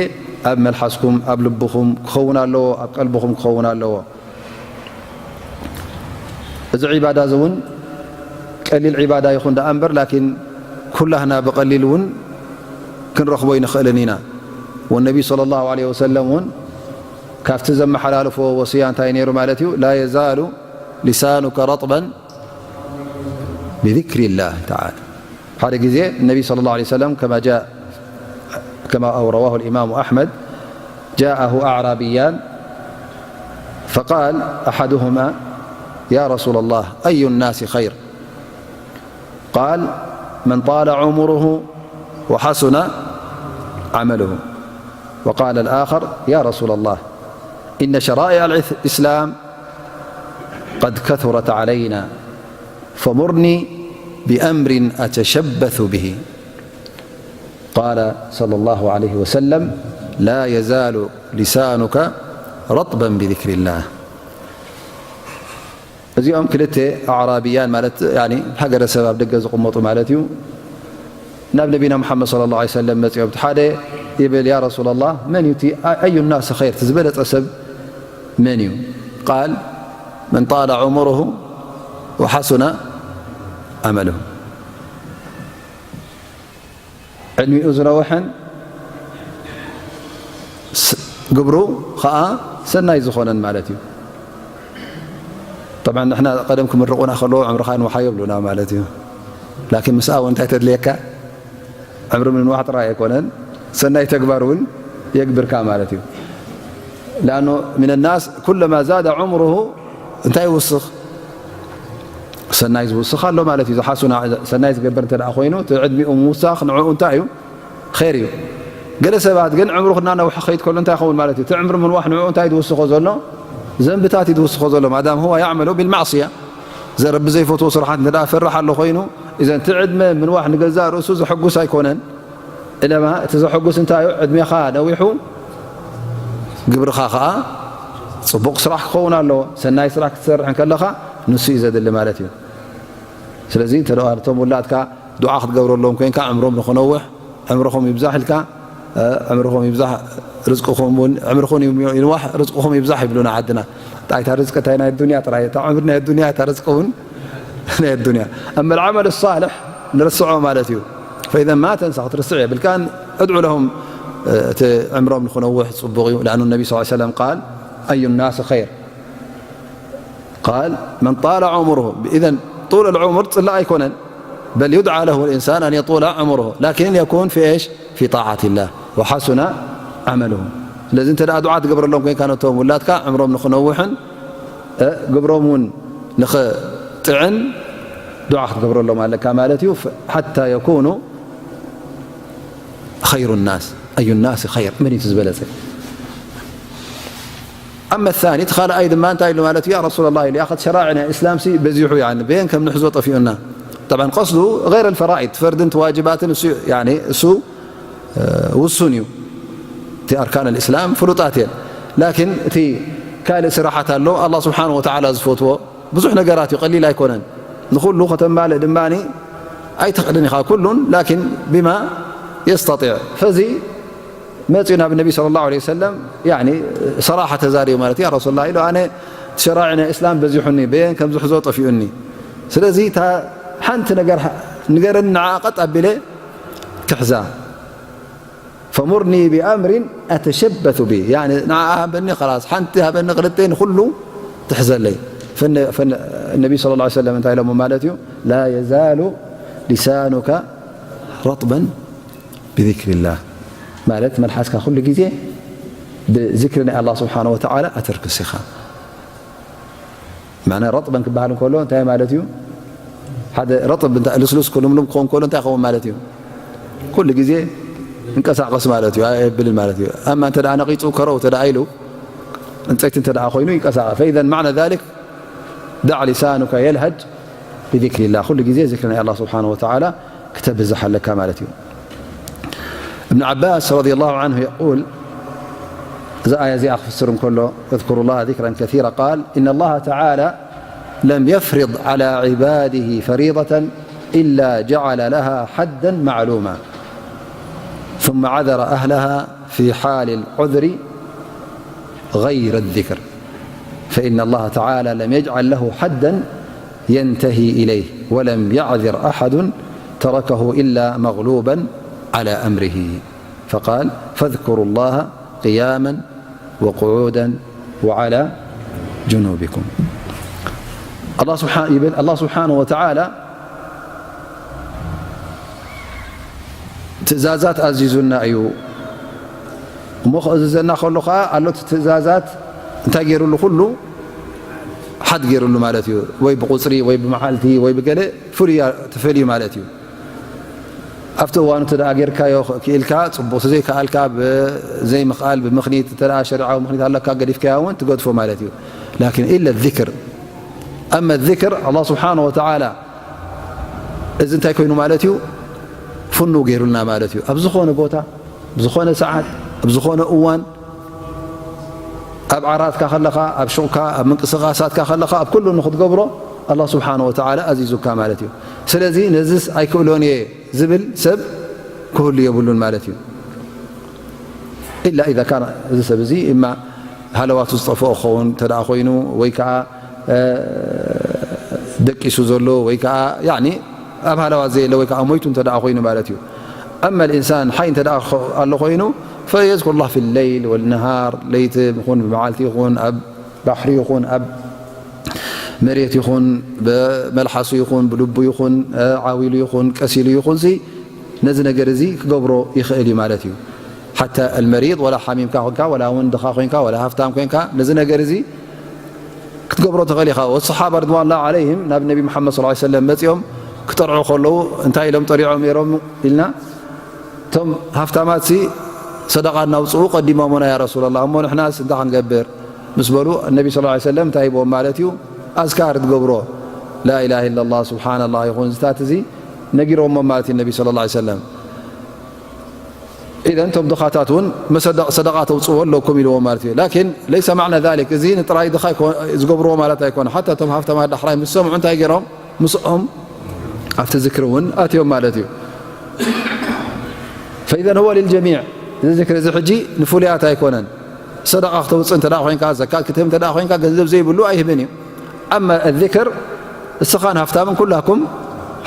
ኣብ መልሓስኩም፣ ኣብ ልብኹም ክኸውን ኣለዎ፣ ኣብ ቀልብኹም ክኸውን ኣለዎ። እዚ ዒባዳ እዚ እውን ቀ-፣ ቀሊል ዒባዳ ይኹን ደኣ እምበር፣ ላኪን ኩላህና ብቐሊል እውን ክንረኽቦ ኣይንኽእልን ኢና። ወነቢ ሰለላሁ ዐለይሂ ወሰለም እውን ካብቲ ዘመሓላልፎ ወስያ እንታይ ነይሩ ማለት እዩ? لا يزال لسانك رطبا بذكر الله تعالى. ሓደ ግዜ ነቢ ሰለላሁ ዐለይሂ ወሰለም ከማ ጃእ كما رواه الإمام أحمد، جاءه أعرابيان فقال أحدهما: يا رسول الله، أي الناس خير؟ قال: من طال عمره وحسن عمله. وقال الآخر: يا رسول الله، إن شرائع الإسلام قد كثرت علينا، فمرني بأمر أتشبث به. قال صلى الله عليه وسلم: لا يزال لسانك رطبا بذكر الله. እዚኦም ክልተ ኣዕራብያን ማለት ያኒ ሃገረሰብ ኣብ ደገ ዝቕመጡ ማለት እዩ። ናብ ነቢና ሙሓመድ ሰለላሁ ዐለይሂ ወሰለም መጺኦም፣ እቲ ሓደ ይብል፣ ያ ረሱላላህ፣ መን እዩ እቲ ኣዩ ናስ ኸይር፣ እቲ ዝበለጸ ሰብ መን እዩ? ቃል መን ጣለ ዑሙሩሁ ወሓሱነ ዓመሉሁ። ዕድሚኡ ዝነውሐን ስ-፣ ግብሩ ኸኣ ሰናይ ዝኾነን ማለት እዩ። ጠብዓን ንሕና ቀደም ክምርቑና ከለዉ ዕምርኻ ንውሓዮ ይብሉና ማለት እዩ። ላኪን ምስኣ እውን እንታይ ተድልየካ? ዕምሪ ምንዋሕ ጥራይ ኣይኮነን፣ ሰናይ ተግባር እውን የግብርካ ማለት እዩ። ለኣኑ ምን ናስ ኩለማ ዛደ ዑምሩሁ እንታይ ይውስኽ? ሰናይ ዝውስኽ ኣሎ ማለት እዩ። ዝሓሱና ሰናይ ዝገብር እንተ ደኣ ኮይኑ፣ እቲ ዕድሚኡ ምውሳኽ ንዕኡ እንታይ እዩ? ኸይር እዩ። ገለ ሰባት ግን ዕምሩ ክናነውሐ ክኸይድ ከሎ እንታይ ይኸውን ማለት እዩ? እቲ ዕምሪ ምንዋሕ ንዕኡ እንታይ እዩ ዝውስኾ ዘሎ? ዘንብታት እዩ ዝውስኾ ዘሎ። ማዳም ሁወ ያዕመሉ ቢልማዕስያ፣ ዘረቢ ዘይፈትዎ ስራሓት እንተ ደኣ ፈርሕ ኣሎ ኮይኑ፣ እዘን እቲ ዕድመ ምንዋሕ ንገዛእ ርእሱ ዘሐጉስ ኣይኮነን። እለማ እቲ ዘሐጉስ እንታይ እዩ? ዕድሜኻ ነዊሑ፣ ግብርኻ ኸኣ ጽቡቕ ስራሕ ክኸውን ኣለዎ። ሰናይ ስራሕ ክትሰርሕ እንከለኻ ንሱ እዩ ዘድሊ ማለት እዩ። ስለዚ እንተ ደኣ ነቶም ውላድካ ዱዓ ክትገብረሎም ኮንካ፣ ዕምሮም ንኽነውሕ፣ ዕምርኹም ይብዛሕ ኢልካ፣ እ፣ ዕምርኹም ይብዛሕ፣ ርዝቅኹም እውን፣ ዕምርኹም ይንዋሕ፣ ርዝቅኹም ይብዛሕ ይብሉና ዓድና። እታ ርዝቂ እንታይ ናይ ዱንያ ጥራይ፣ እታ ዕምሪ ናይ ዱንያ፣ እታ ርዝቂ እውን ናይ ዱንያ። أما العمل الصالح ንርስዖ ማለት እዩ። فإذا ما تنسى፣ ክትርስዕ የብልካን። ادع لهم፣ እ፣ እቲ ዕምሮም ንኽነውሕ ጽቡቕ እዩ። لأن النبي صلى الله عليه وسلم قال: أي الناس خير؟ قال: من طال عمره. إذن طول العمر ጽላእ ኣይኮነን። بل يدعى له الإنسان أن يطول عمره، لكن يكون في إيش؟ في طاعة الله وحسن عمله. ስለዚ እንተ ደኣ ዱዓ ትገብረሎም ኮይንካ ነቶም ውላድካ ዕምሮም ንኽነውሕን፣ እ፣ ግብሮም እውን ንኽጥዕን ዱዓ ክትገብረሎም ኣለካ ማለት እዩ። حتى يكونوا خير الناس. أي الناس خير؟ መን እዩ እቲ ዝበለጸ? أما الثاني، እቲ ካልኣይ ድማ እንታይ ኢሉ ማለት እዩ? يا رسول الله، ኢሉ፣ يا أخي، شرائع الإسلام سي بزيحو، يعني بين كم نحزو طفيونا. طبعا قصده غير الفرائض، ፈርድን ዋጅባትን እሱ፣ يعني እሱ፣ እ፣ ውሱን እዩ። እቲ أركان الإسلام ፍሉጣት እየን። لكن እቲ ካልእ ስራሓት ኣሎ፣ الله سبحانه وتعالى ዝፈትዎ ብዙሕ ነገራት እዩ፣ ቀሊል ኣይኮነን። ንኹሉ ከተማልእ ድማ ኣይትኽእልን ኢኻ ኩሉን፣ لكن بما يستطيع። ፈዚ መጺኡ ናብ ነቢ صلى الله عليه وسلم، يعني صراحة ተዛሪቡ ማለት እዩ። يا رسول الله، ኢሉ፣ ኣነ ሸራዒ ናይ እስላም በዚሑኒ፣ በየን ከም ዝሕዞ ጠፊኡኒ። ስለዚ እታ ሓንቲ ነገር ንገረኒ፣ ንዓኣ ቀጥ ኣቢለ ክሕዛ። فمرني بأمر أتشبث به، يعني ንዓኣ ሃበኒ፣ خلاص ሓንቲ ሃበኒ፣ ክልተ ንኹሉ ትሕዘለይ። فالن-، فالن-، النبي صلى الله عليه وسلم እንታይ ኢሎሞ ማለት እዩ? لا يزال لسانك رطبا بذكر الله، ማለት መልሓስካ ኩሉ ግዜ ብዝክሪ ናይ ኣላህ ስብሓነ ወተዓላ ኣተርክስ ኢኻ። ማዕና ረጥበን ክበሃል እንከሎ እንታይ ማለት እዩ? ሓደ ረጥብ እንተ-፣ ልስሉስ ክልምሉም ክኸውን ከሎ እንታይ ይኸውን ማለት እዩ? ኩሉ ግዜ እንቀሳቐስ ማለት እዩ፣ ኣየብልን ማለት እዩ። ኣማ እንተ ደኣ ነቒጹ ከረው እንተ ደኣ ኢሉ፣ ዕንጸይቲ እንተ ደኣ ኮይኑ ይንቀሳቐስ። فإذا معنى ذلك دع لسانك يلهج بذكر الله، ኩሉ ግዜ ዝክሪ ናይ ኣላህ ስብሓነ ወተዓላ ክተብዝሕ ኣለካ ማለት እዩ። እብን ዓባስ ረዲየላሁ ዓንሁ የቁል፣ እዛ ኣያ እዚኣ ክፍስር እንከሎ፣ እዝኩሩ ላህ ዚክረን ከሲራ ቃል፣ إن الله تعالى لم يفرض على عباده فريضة إلا جعل لها حدا معلوما ثم عذر أهلها في حال العذر غير الذكر، فإن الله تعالى لم يجعل له حدا ينتهي إليه، ولم يعذر أحد تركه إلا مغلوبا على أمره. فقال: فاذكروا الله قياما وقعودا وعلى جنوبكم. الله سبحانه، الله سبحانه وتعالى ትእዛዛት ኣዚዙና እዩ። እሞ ክእዝዘና ከሎ ኸዓ ኣሎ እቲ ትእዛዛት እንታይ ገይሩሉ? ኩሉ ሓድ ገይሩሉ ማለት እዩ። ወይ ብቁፅሪ ወይ ብመዓልቲ ወይ ብገለ ፍሉይ እያ፣ ተፈልዩ ማለት እዩ። ኣብቲ እዋኑ እንተ ደኣ ጌርካዮ ክኢልካ ፅቡቕ፣ ተዘይከኣልካ ብዘይምኽኣል ብምኽኒት እንተ ደኣ ሸሪዓዊ ምኽኒት ኣለካ ገዲፍካዮ እውን ትገድፎ ማለት እዩ። ላኪን ኢለ ዚክር፣ ኣመ ዚክር ኣላህ ስብሓነ ወተዓላ እዚ እንታይ ኮይኑ ማለት እዩ? ፍኑው ገይሩልና ማለት እዩ። ኣብ ዝኾነ ቦታ፣ ኣብ ዝኾነ ሰዓት፣ ኣብ ዝኾነ እዋን፣ ኣብ ዓራትካ ከለኻ፣ ኣብ ሹቕካ፣ ኣብ ምንቅስቓሳትካ ከለኻ፣ ኣብ ኩሉ ንኽትገብሮ ኣላህ ስብሓነ ወተዓላ ኣዚዙካ ማለት እዩ። ስለዚ ነዝስ ኣይክእሎን እየ ዝብል ሰብ ክህሉ የብሉን ማለት እዩ። ኢላ ኢዛ ካን፣ እዚ ሰብ እዚ እማ ሃለዋቱ ዝጠፍኦ ክኸውን እንተ ደኣ ኮይኑ፣ ወይ ከኣ፣ እ፣ ደቂሱ ዘሎ፣ ወይ ከኣ፣ ያኒ፣ ኣብ ሃለዋት ዘየለ፣ ወይ ከኣ ሞይቱ እንተ ደኣ ኮይኑ ማለት እዩ። ኣመ ልኢንሳን ሓይ እንተ ደኣ ኸ-፣ ኣሎ ኮይኑ፣ ፈየዝኩር ላህ ፊ ለይል ወልነሃር፣ ለይቲ ይኹን ብመዓልቲ ይኹን፣ ኣብ ባሕሪ ይኹን፣ ኣብ መሬት ይኹን፣ ብመልሓሱ ይኹን፣ ብልቡ ይኹን፣ እ፣ ዓው ኢሉ ይኹን፣ ቀስ ኢሉ ይኹን፣ እዚ ነዚ ነገር እዚ ክገብሮ ይኽእል እዩ ማለት እዩ። ሓታ ኣልመሪድ፣ ወላ ሓሚምካ ኮንካ፣ ወላ እውን ድኻ ኮንካ፣ ወላ ሃፍታም ኮንካ፣ ነዚ ነገር እዚ ክትገብሮ ትኽእል ኢኻ። ወሰሓባ ርድዋንላሂ ዓለይሂም ናብ ነቢ ሙሓመድ ሰለላሁ ዐለይሂ ወሰለም መጺኦም ክጠርዑ ከለዉ እንታይ ኢሎም ጠሪዖም ነይሮም ኢልና? እቶም ሃፍታማትሲ ሰደቓ እናውፅኡ ቀዲሞምና፣ ያ ረሱለላህ፣ እሞ ንሕናስ እንታይ ክንገብር? ምስ በሉ፣ ነቢ ሰለላሁ ዐለይሂ ወሰለም እንታይ ሂቦም ማለት እዩ? ኣዝካር ትገብሮ፣ ላኢላሃ ኢለላህ፣ ሱብሓነላህ ይኹን፣ እዚታት እዚ ነጊሮሞም ማለት እዩ ነቢ ሰለላሁ ዐለይሂ ወሰለም። ኢዘን እቶም ድኻታት እውን መሰደቕ-፣ ሰደቓ ተውፅዎ ኣለኩም ኢልዎም ማለት እዩ። ላኪን ለይሰ ማዕና ዛሊክ፣ እዚ ንጥራይ ድኻ ኣይኮ-፣ ዝገብርዎ ማለት ኣይኮነ። ሓታ እቶም ሃፍታማት ዳሕራይ ምስ ሰምዑ እንታይ ገይሮም? ምስኦም ኣብቲ ዝክሪ እውን ኣትዮም ማለት እዩ። ፈኢዘን ሁወ ሊልጀሚዕ፣ እዚ ዝክሪ እዚ ሕጂ ንፍሉያት ኣይኮነን። ሰደቓ ክተውፅእ እንተ ደኣ ኮይንካ፣ ዘካት ክትህብ እንተ ደኣ ኮይንካ፣ ገንዘብ ዘይብሉ ኣይህብን እዩ። ኣማ ኣዝክር፣ እስኻን ሃፍታምን ኩላኩም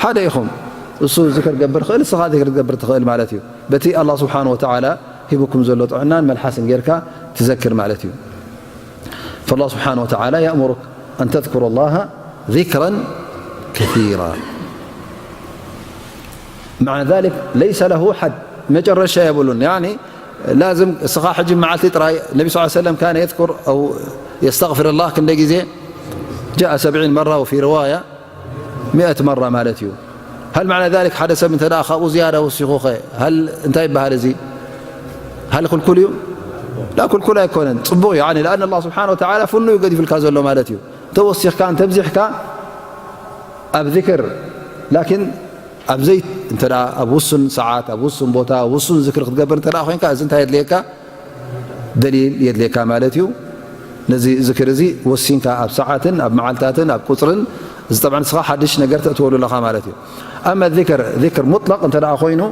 ሓደ ኢኹም። እሱ ዝክር ክገብር ክእል፣ እስኻ ዝክር ክትገብር ትኽእል ማለት እዩ። በቲ ኣላህ ስብሓን ወተዓላ ሂቡኩም ዘሎ ጥዕናን መልሓስን ጌርካ ትዘክር ማለት እዩ። فالله سبحانه وتعالى يأمرك أن تذكر الله ذكرا كثيرا. مع ذلك ليس له حد، መጨረሻ የብሉን። ያኒ ላዝም እስኻ ሕጂ መዓልቲ ጥራይ ነቢ ስ ሰለም ካነ የዝኩር ኣው የስተግፊር ላህ ክንደይ ግዜ? ጃእ ሰብዒን መራ ወፊ ርዋያ ሚእት መራ ማለት እዩ። ሀል መዕና ዛሊክ ሓደ ሰብ እንተ ደኣ ካብኡ ዝያዳ ወሲኹኸ ሀል እንታይ ይበሃል እዚ? ሀል ክልኩል እዩ? ላ ክልኩል ኣይኮነን። ጽቡቕ እዩ። ያኒ ለኣን ኣላህ ስብሓነ ወተዓላ ፍኑ እዩ ገዲፉልካ ዘሎ ማለት እዩ። እንተ ወሲኽካ እንተ ኣብዚሕካ ኣብ ዝክር፣ ላኪን ኣብ ዘይ እንተ ደኣ ኣብ ውሱን ሰዓት ኣብ ውሱን ቦታ ውሱን ዝክር ክትገብር እንተ ደኣ ኮይንካ እዚ እንታይ የድልየካ? ደሊል የድልየካ ማለት እዩ። ነዚ ዝክር እዚ ወሲንካ ኣብ ሰዓትን ኣብ መዓልታትን ኣብ ቁፅርን፣ እዚ ጠብዓ ንስኻ ሓድሽ ነገር ተእትወሉ ኣለኻ ማለት እዩ። ኣማ ዝክር፣ ዝክር ሙጥለቕ እንተ ደኣ ኮይኑ፣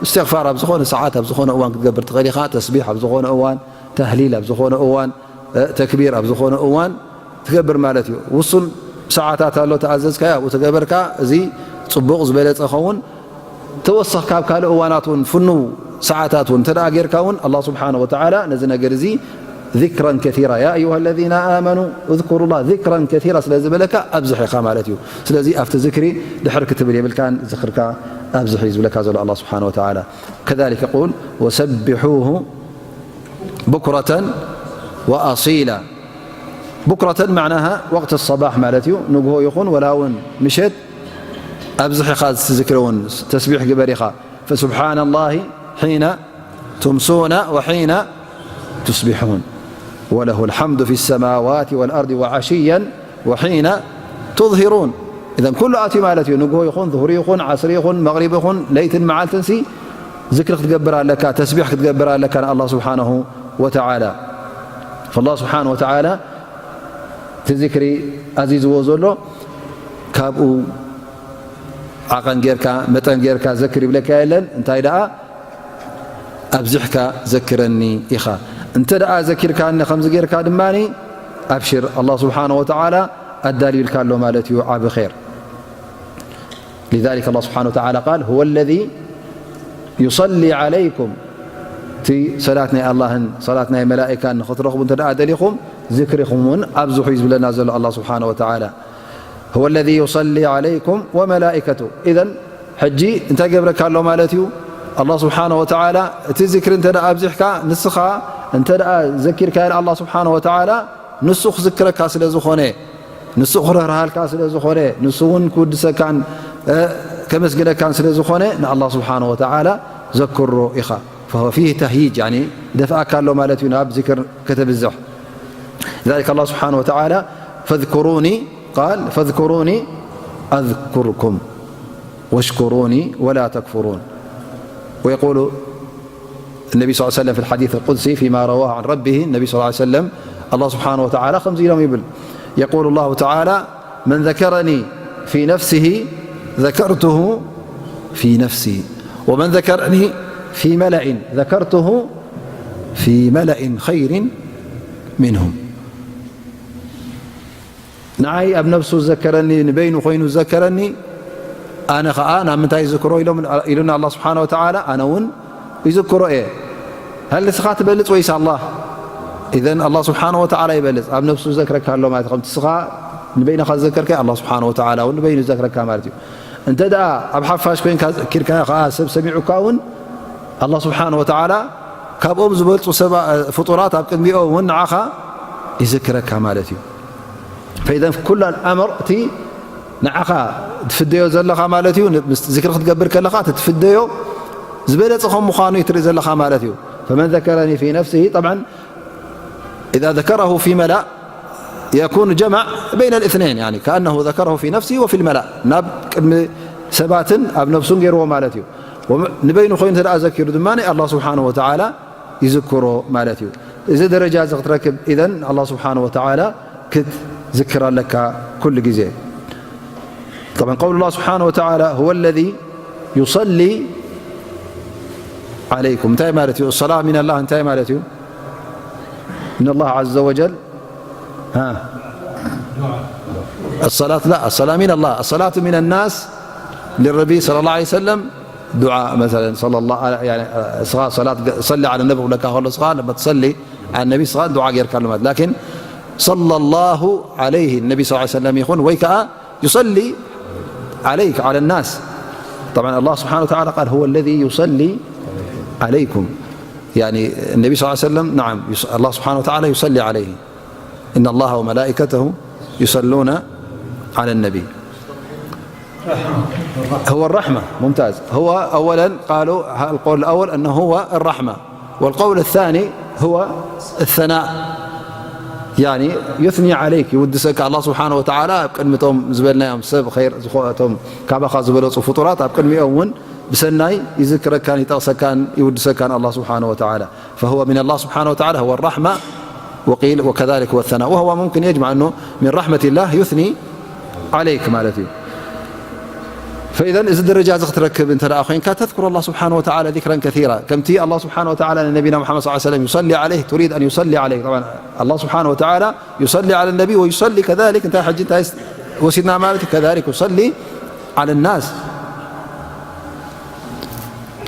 እስትግፋር ኣብ ዝኾነ ሰዓት ኣብ ዝኾነ እዋን ክትገብር ትኽእል ኢኻ። ተስቢሕ ኣብ ዝኾነ እዋን፣ ተህሊል ኣብ ዝኾነ እዋን፣ እ፣ ተክቢር ኣብ ዝኾነ እዋን ትገብር ማለት እዩ። ውሱን ሰዓታት ኣሎ ተኣዘዝካዮ ኣብኡ ተገበርካ፣ እዚ ጽቡቕ ዝበለጸ ኸውን። ተወሰኽ ካብ ካልእ እዋናት እውን ፍኑው ሰዓታት እውን እንተ ደኣ ጌርካ እውን ኣላህ ስብሓነ ወተዓላ ነዚ ነገር እዚ ዚክረን ከሲራ፣ ያ ኣዩሃ ለዚነ ኣመኑ እዝኩሩላህ ዚክረን ከሲራ ስለ ዝበለካ ኣብዝሕ ኢኻ ማለት እዩ። ስለዚ ኣብቲ ዝክሪ ድሕር ክትብል የብልካን፣ ዝክርካ ኣብዝሕ እዩ ዝብለካ ዘሎ ኣላህ ስብሓነ ወተዓላ። ከዛሊከ የቁል ወሰቢሑሁ ቡክረተን ወኣሲላ። ቡክረተን መዕናሃ ወቅት ሰባሕ ማለት እዩ። ንግሆ ይኹን ወላ እውን ምሸት ኣብዝሕ ኢኻ ዝትዝክር እውን ተስቢሕ ግበር ኢኻ። ፈሱብሓነ ላሂ ሒነ ቱምሱነ ወሒነ ቱስቢሑን ወለሁ ልሓምዱ ፊ ሰማዋት ወልኣርድ ወዓሽያን ወሒነ ቱዝሂሩን። ኢዘን ኩሉ ኣትዩ ማለት እዩ። ንግሆ ይኹን፣ ዙሁሪ ይኹን፣ ዓስሪ ይኹን፣ መቕሪብ ይኹን፣ ለይትን መዓልትን ሲ ዝክሪ ክትገብር ኣለካ፣ ተስቢሕ ክትገብር ኣለካ ንኣላህ ስብሓነሁ ወተዓላ። ፈላህ ስብሓነሁ ወተዓላ እቲ ዝክሪ ኣዚዝዎ ዘሎ ካብኡ ዓቐን ጌርካ፣ መጠን ጌርካ ዘክር ይብለካ የለን። እንታይ ደኣ ኣብዚሕካ ዘክረኒ ኢኻ። እንተ ደኣ ዘኪርካኒ ከምዚ ጌርካ ድማ ኣብሽር፣ ኣላህ ስብሓነሁ ወተዓላ ኣዳልዩልካ ኣሎ ማለት እዩ ዓቢ ኸይር። لذلك الله سبحانه وتعالى قال: هو الذي يصلي عليكم. እቲ ሰላት ናይ ኣላህን ሰላት ናይ መላእካን ንኽትረኽቡ እንተ ደኣ ደሊኹም፣ ዝክሪኹም እውን ኣብዝሑ እዩ ዝብለና ዘሎ ኣላህ ስብሓነ ወተዓላ። هو الذي يصلي عليكم وملائكته. إذن ሕጂ እንታይ ገብረካ ኣሎ ማለት እዩ? ኣላህ ስብሓነ ወተዓላ እቲ ዝክሪ እንተ ደኣ ኣብዚሕካ፣ ንስኻ እንተ ደኣ ዘኪርካዮ ንኣላህ ስብሓነ ወተዓላ፣ ንሱ ክዝክረካ ስለ ዝኾነ፣ ንሱ ክርህርሃልካ ስለ ዝኾነ፣ ንሱ እውን ክውድሰካን፣ እ፣ ከመስግነካን ስለ ዝኾነ፣ ንኣላህ ስብሓነ ወተዓላ ዘክሮ ኢኻ። فهو فيه تهييج، يعني ደፍኣካ ኣሎ ማለት እዩ ናብ ዝክር ከተብዝሕ። لذلك الله سبحانه وتعالى: فاذكروني، قال: فاذكروني أذكركم واشكروني ولا تكفرون. ويقول النبي صلى الله عليه وسلم في الحديث القدسي فيما رواه عن ربه، النبي صلى الله عليه وسلم، الله سبحانه وتعالى خمس يوم يبل، يقول الله تعالى: من ذكرني في نفسه ذكرته في نفسي، ومن ذكرني في ملأ ذكرته في ملأ خير منهم. ንዓይ ኣብ ነፍሱ ዝዘከረኒ፣ ንበይኑ ኮይኑ ዝዘከረኒ፣ ኣነ ኸኣ ናብ ምንታይ ይዝክሮ ኢሎም፣ ኢሉና ኣላህ ስብሓነ ወተዓላ፣ ኣነ እውን ይዝክሮ እየ። ሀል ንስኻ ትበልጽ ወይስ ኣላህ? ኢዘን ኣላህ ስብሓነ ወተዓላ ይበልጽ፣ ኣብ ነፍሱ ይዘክረካ ኣሎ ማለት እዩ። ከምቲ ንስኻ ንበይንኻ ዝዘከርካዮ ኣላህ ስብሓነ ወተዓላ እውን ንበይኑ ይዘክረካ ማለት እዩ። እንተ ደኣ ኣብ ሓፋሽ ኮይንካ ዘኪርካዮ ኸኣ ሰብ ሰሚዑካ እውን ኣላህ ስብሓነ ወተዓላ ካብኦም ዝበልጹ ሰባ-፣ ፍጡራት ኣብ ቅድሚኦም እውን ንዓኻ ይዝክረካ ማለት እዩ። فإذا ኩሉ ኣምር እቲ ንዓኻ ትፍደዮ ዘለኻ ማለት እዩ። ምስ ዝክሪ ክትገብር ከለኻ እቲ ትፍደዮ ዝበለጸ ከም ምዃኑ እዩ ትርኢ ዘለኻ ማለት እዩ። فمن ذكرني في نفسه، طبعا إذا ذكره في ملأ يكون جمع بين الاثنين، يعني كأنه ذكره في نفسه وفي الملأ، ናብ ቅድሚ ሰባትን ኣብ ነፍሱን ገይርዎ ማለት እዩ። ወም-፣ ንበይኑ ኮይኑ እንተ ደኣ ዘኪሩ ድማ ኣላህ ስብሓነሁ ወተዓላ ይዝክሮ ማለት እዩ። እዚ ደረጃ እዚ ክትረክብ ኢዘን ኣላህ ስብሓነሁ ወተዓላ ክትዝክር ኣለካ ኩሉ ግዜ። طبعا قول الله سبحانه وتعالى: هو الذي يصلي عليكم، እንታይ ማለት እዩ? الصلاة من الله እንታይ ማለት እዩ? إن الله عز وجل، ها، الصلاة، لا، الصلاة من الله، الصلاة من الناس للنبي صلى الله عليه وسلم دعاء مثلا، صلى الله على، يعني، صلاة، صلي على النبي ክብለካ ከሎ ንስኻ لما تصلي على النبي ንስኻ دعاء ጌርካሉ ማለት። لكن صلى الله عليه النبي صلى الله عليه وسلم ይኹን ወይ ከኣ يصلي عليك، على الناس. طبعا الله سبحانه وتعالى قال: هو الذي يصلي عليكم. يعني النبي صلى الله عليه وسلم، نعم، يص-، الله سبحانه وتعالى يصلي عليه. إن الله وملائكته يصلون على النبي. هو الرحمة، ممتاز. هو أولا قالوا القول الأول أنه هو الرحمة، والقول الثاني هو الثناء، يعني يثني عليك، ይውድሰካ ኣላህ ስብሓነ ወተዓላ ኣብ ቅድሚቶም ዝበልናዮም ሰብ ኸይር ዝኾ-፣ እቶም ካባኻ ዝበለጹ ፍጡራት ኣብ ቅድሚኦም እውን ብሰናይ ይዝክረካን ይጠቕሰካን ይውድሰካን ኣላህ ስብሓነ ወተዓላ። فهو من الله سبحانه وتعالى هو الرحمة، وقيل وكذلك هو الثناء، وهو ممكن يجمع أنه من رحمة الله يثني عليك ማለት እዩ። فإذا እዚ ደረጃ እዚ ክትረክብ እንተ ደኣ ኮይንካ تذكر الله سبحانه وتعالى ذكرا كثيرا، ከምቲ ኣላህ ስብሓነ ወተዓላ ንነቢና ሙሓመድ صلى الله عليه وسلم يصلي عليه، تريد أن يصلي عليه، طبعا الله سبحانه وتعالى يصلي على النبي ويصلي كذلك، እንታይ ሕጂ እንታይ ወሲድና ማለት እዩ؟ كذلك يصلي على الناس.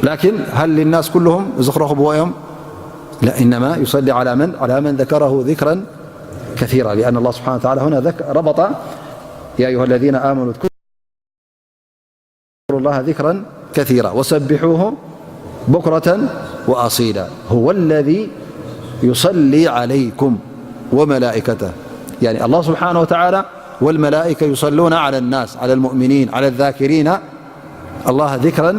لكن هل للناس كلهم እዚ ክረኽብዎ እዮም؟ لا، إنما يصلي على من؟ على من ذكره ذكرا كثيرا، لأن الله سبحانه وتعالى هنا ذك-، ربط: يا أيها الذين آمنوا اذكروا الله ذكرا كثيرا وسبحوه بكرة وأصيلا. هو الذي يصلي عليكم وملائكته، يعني الله سبحانه وتعالى والملائكة يصلون على الناس، على المؤمنين، على الذاكرين الله ذكرا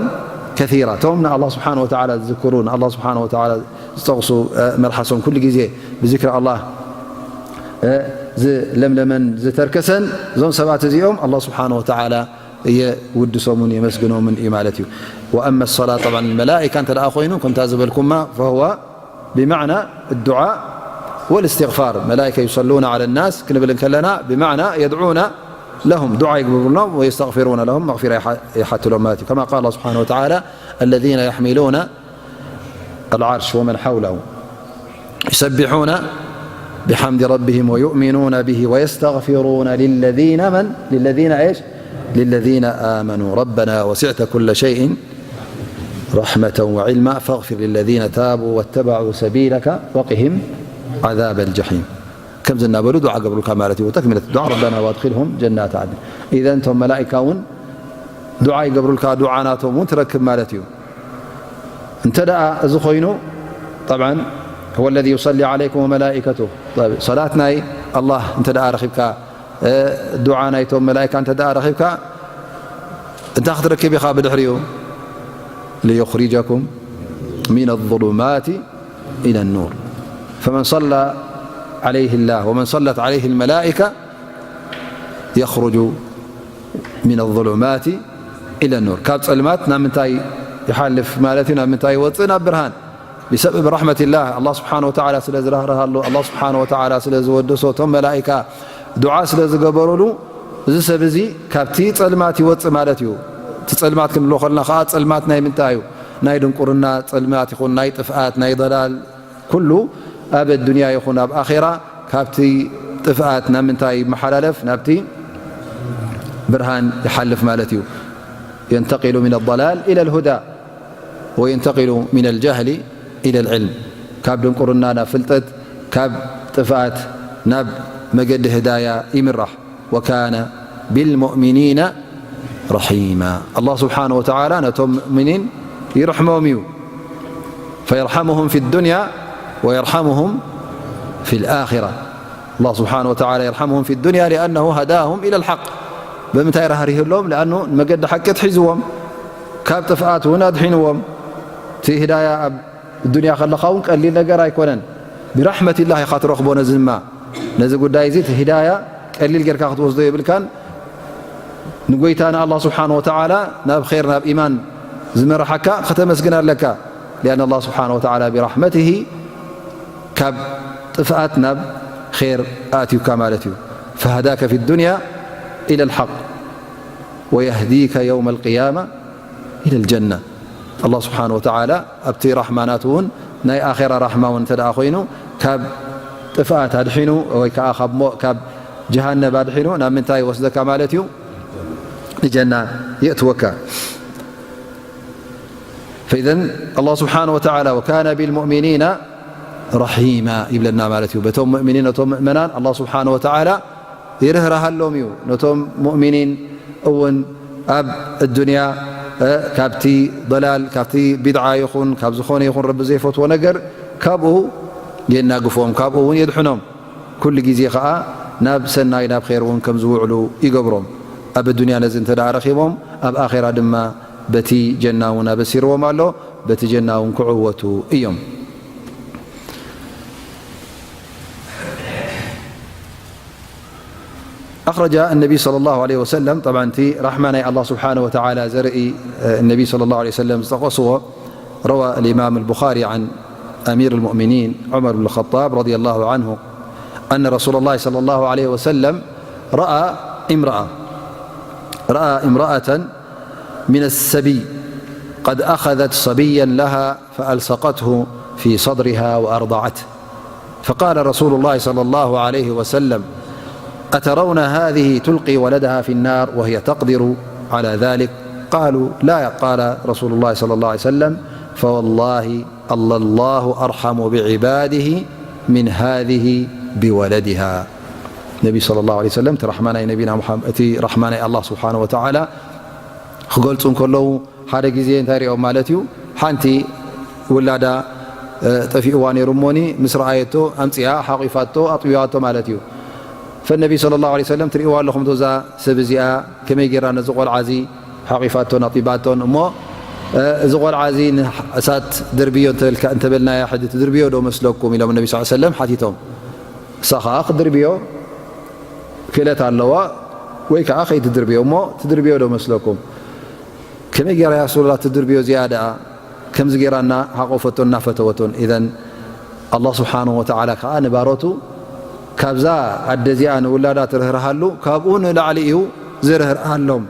كثيرا. እቶም ንኣላህ ስብሓነ ወተዓላ ዝዝክሩ፣ ንኣላህ ስብሓነ ወተዓላ ዝጠቕሱ፣ እ፣ መልሓሶም ኩሉ ግዜ ብዝክሪ ኣላህ፣ እ፣ ዝለምለመን ዝተርከሰን፣ እዞም ሰባት እዚኦም ኣላህ ስብሓነ ወተዓላ የውድሶምን የመስግኖምን እዩ ማለት እዩ። وأما الصلاة، طبعا الملائكة እንተ ደኣ ኮይኑ፣ ከምታ ዝበልኩማ، فهو بمعنى الدعاء والاستغفار. ملائكة يصلون على الناس ክንብል እንከለና، بمعنى يدعون لهم، ዱዓ ይግብሩሎም፣ ويستغفرون لهم، መግፊራ ይሓ-፣ ይሓትሎም ማለት እዩ። كما قال الله سبحانه وتعالى: الذين يحملون العرش ومن حوله يسبحون بحمد ربهم ويؤمنون به ويستغفرون للذين، من؟ للذين إيش؟ للذين آمنوا ربنا وسعت كل شيء رحمة وعلما فاغفر للذين تابوا واتبعوا سبيلك وقهم عذاب الجحيم. ከምዚ እናበሉ ዱዓ ገብሩልካ ማለት እዩ። ተክሚለት ዱዓ፣ ረበና ዋድኪልሁም ጀናት ዓድን። ኢዘን እቶም መላኢካ እውን ዱዓ ይገብሩልካ፣ ዱዓ ናቶም እውን ትረክብ ማለት እዩ። እንተ ደኣ እዚ ኮይኑ፣ ጠብዓን፣ هو الذي يصلي عليكم وملائكته። ጠብ-፣ ሰላት ናይ ኣላህ እንተ ደኣ ረኺብካ፣ እ፣ ዱዓ ናይቶም መላኢካ እንተ ደኣ ረኺብካ፣ እንታይ ክትረክብ ኢኻ ብድሕሪኡ? ليخرجكم من الظلمات إلى النور. فمن صلى عليه الله ومن صلت عليه الملائكة يخرج من الظلمات إلى النور. ካብ ጸልማት ናብ ምንታይ ይሓልፍ ማለት እዩ? ናብ ምንታይ ይወጽእ? ናብ ብርሃን። ብሰብብ ረሕመትላህ፣ ኣላህ ስብሓነ ወተዓላ ስለ ዝራህረሃሉ፣ ኣላህ ስብሓነ ወተዓላ ስለ ዝወደሶ፣ እቶም መላኢካ ዱዓ ስለ ዝገበሩሉ፣ እዚ ሰብ እዚ ካብቲ ጸልማት ይወጽእ ማለት እዩ። እቲ ጸልማት ክንብሎ ከለና ከኣ፣ ጸልማት ናይ ምንታይ እዩ? ናይ ድንቁርና ጸልማት ይኹን፣ ናይ ጥፍኣት፣ ናይ ደላል፣ ኩሉ ኣብ ኣዱንያ ይኹን ኣብ ኣኼራ ካብቲ ጥፍኣት ናብ ምንታይ ይመሓላለፍ? ናብቲ ብርሃን ይሓልፍ ማለት እዩ። ينتقل من الضلال إلى الهدى وينتقل من الجهل إلى العلم. ካብ ድንቁርና ናብ ፍልጠት፣ ካብ ጥፍኣት ናብ መገዲ ህዳያ ይምራሕ። وكان بالمؤمنين رحيما. ኣላህ ስብሓነ ወተዓላ ነቶም ሙእሚኒን ይርሕሞም እዩ። فيرحمهم في الدنيا ويرحمهم في الآخرة. ኣላህ ስብሓነ ወተዓላ يرحمهم في الدنيا لأنه هداهم إلى الحق. ብምንታይ ራህሪህሎም? لأنه ንመገዲ ሓቂ ኣትሒዝዎም፣ ካብ ጥፍኣት እውን ኣድሒንዎም። እቲ ህዳያ ኣብ ዱንያ ከለኻ እውን ቀሊል ነገር ኣይኮነን። ብራሕመቲላህ ኢኻ ትረኽቦ። ነዚ ድማ፣ ነዚ ጉዳይ እዚ፣ እቲ ሂዳያ ቀሊል ጌርካ ክትወስዶ የብልካን። ንጎይታ ንኣላህ ስብሓነ ወተዓላ ናብ ኼር፣ ናብ ኢማን ዝመርሓካ ከተመስግን ኣለካ። لأن الله سبحانه وتعالى برحمته ካብ ጥፍኣት ናብ ኼር ኣእትዩካ ማለት እዩ። فهداك في الدنيا إلى الحق ويهديك يوم القيامة إلى الجنة. ኣላህ ስብሓነ ወተዓላ ኣብቲ ራሕማ ናቱ እውን፣ ናይ ኣኼራ ራሕማ እውን እንተ ደኣ ኮይኑ፣ ካብ ጥፍኣት ኣድሒኑ፣ ወይ ከኣ ካብ ሞ-፣ ካብ ጀሃነብ ኣድሒኑ፣ ናብ ምንታይ ይወስደካ ማለት እዩ? ንጀና የእትወካ። فإذن ኣላህ ስብሓነ ወተዓላ وكان بالمؤمنين رحيما ይብለና ማለት እዩ። በቶም ሙእሚኒን፣ ነቶም ምእመናን ኣላህ ስብሓነ ወተዓላ ይርህርሃሎም እዩ። ነቶም ሙእሚኒን እውን ኣብ ኣዱንያ፣ እ፣ ካብቲ ضላል፣ ካብቲ ቢድዓ ይኹን ካብ ዝኾነ ይኹን ረቢ ዘይፈትዎ ነገር፣ ካብኡ የናግፎም፣ ካብኡ እውን የድሕኖም። ኩሉ ግዜ ኸኣ ናብ ሰናይ፣ ናብ ኼር እውን ከም ዝውዕሉ ይገብሮም። ኣብ ኣዱንያ ነዚ እንተ ደኣ ረኺቦም፣ ኣብ ኣኼራ ድማ በቲ ጀና እውን ኣበሲርዎም ኣሎ፣ በቲ ጀና እውን ክዕወቱ እዮም። أخرج النبي صلى الله عليه وسلم، طبعا، تي رحمة الله سبحانه وتعالى زرئي، آه، النبي صلى الله عليه وسلم زتقصوه. روى الإمام البخاري عن أمير المؤمنين عمر بن الخطاب رضي الله عنه أن رسول الله صلى الله عليه وسلم رأى امرأة، رأى امرأة من السبي قد أخذت صبيا لها فألصقته في صدرها وأرضعته. فقال رسول الله صلى الله عليه وسلم: "أترون هذه تلقي ولدها في النار وهي تقدر على ذلك؟" قالوا: "لا." قال رسول الله صلى الله عليه وسلم: "فوالله لله أرحم بعباده من هذه بولدها." ነቢ صلى الله عليه وسلم، እቲ ራሕማ ናይ ነቢና ሙሓመድ፣ እቲ ራሕማ ናይ ኣላህ ስብሓነ ወተዓላ ክገልጹ እንከለዉ፣ ሓደ ግዜ እንታይ ሪኦም ማለት እዩ? ሓንቲ ውላዳ፣ እ፣ ጠፊእዋ ነይሩ እሞኒ፣ ምስ ረኣየቶ ኣምጺኣ፣ ሓቂፋቶ፣ ኣጥቢባቶ ማለት እዩ። ፈነቢ صلى الله عليه وسلم፣ ትርእይዋ ኣለኹም ዶ እዛ ሰብ እዚኣ ከመይ ጌራ ነዚ ቆልዓ እዚ ሓቂፋቶን ኣጥቢባቶን? እሞ፣ እ፣ እዚ ቆልዓ እዚ ንእሳት ደርብዮ እንተበልካ-፣ እንተበልናያ፣ ሕጂ ትድርብዮ ዶ መስለኩም? ኢሎም ነቢ صلى الله عليه وسلم ሓቲቶም። እሳ ኸኣ ክትድርብዮ ክእለት ኣለዋ፣ ወይ ከኣ ከይትድርብዮ፣ እሞ ትድርብዮ ዶ መስለኩም? ከመይ ጌራ ያ ረሱላላህ ትድርብዮ እዚኣ ደኣ? ከምዚ ጌራ እናሓቆፈቶን እናፈተወቶን። ኢዘን ኣላህ ስብሓነሁ ወተዓላ ከኣ ንባሮቱ ካብዛ ኣደ እዚኣ ንውላዳ ትርህርሃሉ ካብኡ ንላዕሊ እዩ ዝርህርሃሎም።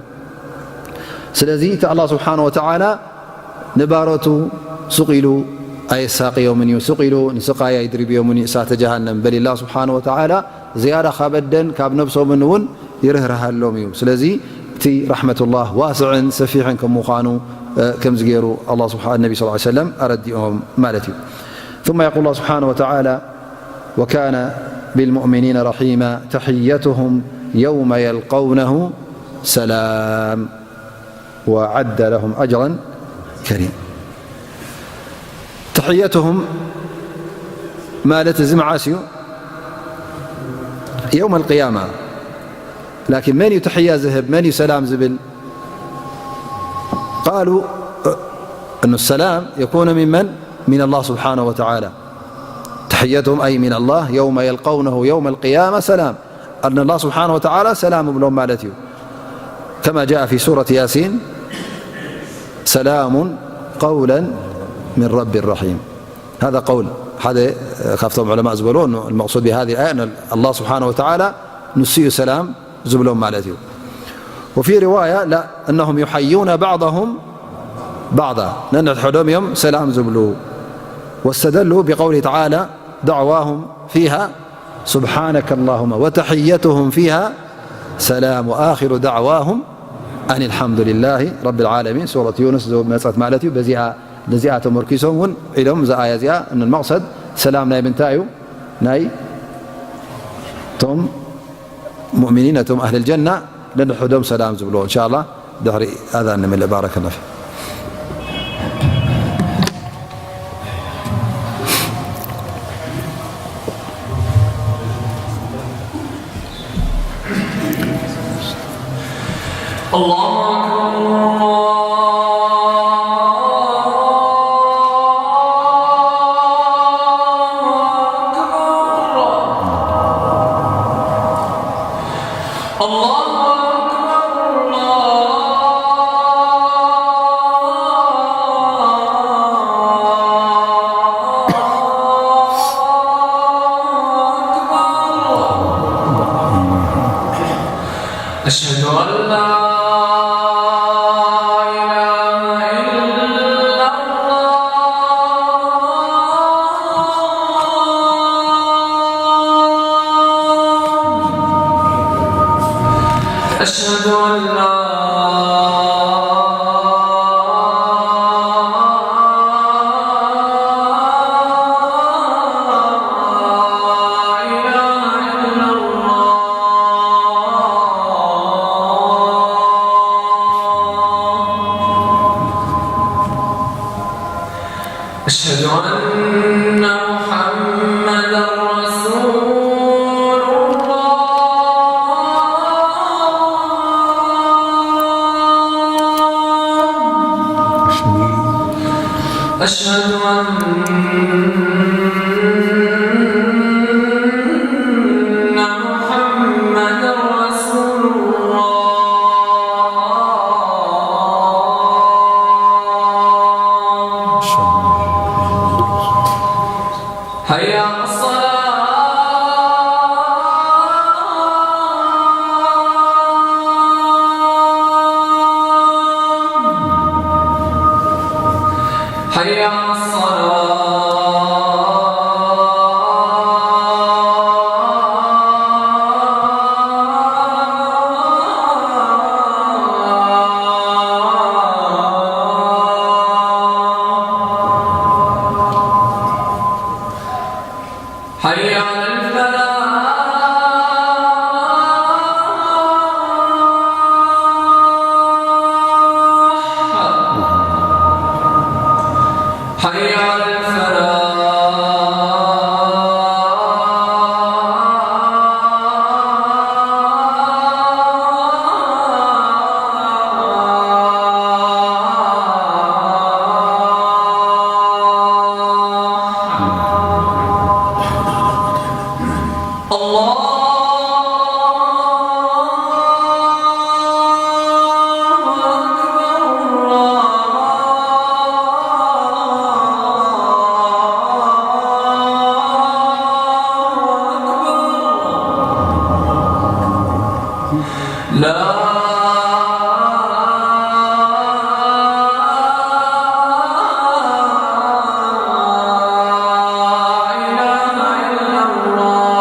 ስለዚ እቲ ኣላህ ስብሓነሁ ወተዓላ ንባሮቱ ሱቕ ኢሉ ኣየሳቕዮምን እዩ፣ ሱቕ ኢሉ ንስቓይ ኣይድርብዮምን እዩ፣ እሳተ ጀሃነም። በል ኣላህ ስብሓነሁ ወተዓላ ዝያዳ ካብ ኣደን ካብ ነብሶምን እውን ይርህርሃሎም እዩ። ስለዚ እቲ رحمة الله ዋስዕን ሰፊሕን ከም ምዃኑ፣ እ፣ ከምዚ ገይሩ ኣላህ ስብሓ-፣ ነቢ ሰለላሁ ዐለይሂ ወሰለም ኣረዲኦም ማለት እዩ። ثم يقول الله سبحانه وتعالى: وكان بالمؤمنين رحيما، تحيتهم يوم يلقونه سلام، وأعد لهم أجرا كريما. تحيتهم ማለት እዚ መዓስ እዩ؟ يوم القيامة. لكن መን እዩ ተሕያ ዝህብ፣ መን እዩ ሰላም ዝብል? قالوا أن السلام يكون من من؟ من الله سبحانه وتعالى. تحيتهم أي من الله يوم يلقونه يوم القيامة سلام. أن الله سبحانه وتعالى سلام ይብሎም ማለት እዩ። كما جاء في سورة ياسين: سلام قولا من رب رحيم. هذا قول ሓደ ካብቶም ዑለማእ ዝበልዎ፣ المقصود بهذه الآية أن الله سبحانه وتعالى ንሱ እዩ ሰላም ዝብሎም ማለት እዩ። وفي رواية لا، أنهم يحيون بعضهم بعضا، ነንሕድሕዶም እዮም ሰላም ዝብሉ። واستدلوا بقوله تعالى: دعواهم فيها سبحانك اللهم وتحيتهم فيها سلام وآخر دعواهم أن الحمد لله رب العالمين. ሱረት ዩኑስ ዝመጸት ማለት እዩ። በዚኣ፣ ነዚኣ ተመርኪሶም እውን ኢሎም፣ እዛ ኣያ እዚኣ፣ እን መቕሰድ ሰላም ናይ ምንታይ እዩ? ናይ እቶም ሙእሚኒን፣ ነቶም ኣህል ጀና ነንሕዶም ሰላም ዝብልዎ። እንሻ ኣላህ ድሕሪ ኣዛን ንምልእ። ባረከላሁ ፊኩም። الله أكبر، الله أكبر. الله أكبر، الله أكبر. أشهد أن لا إله إلا الله. أشهد أن لا إله إلا الله. أشهد أن محمدا رسول الله. أشهد أن محمدا رسول الله. حي على الصلاة. حي على الصلاة. حي على الفلاح. حي على الفلاح. الله أكبر، الله أكبر. لا إله إلا الله.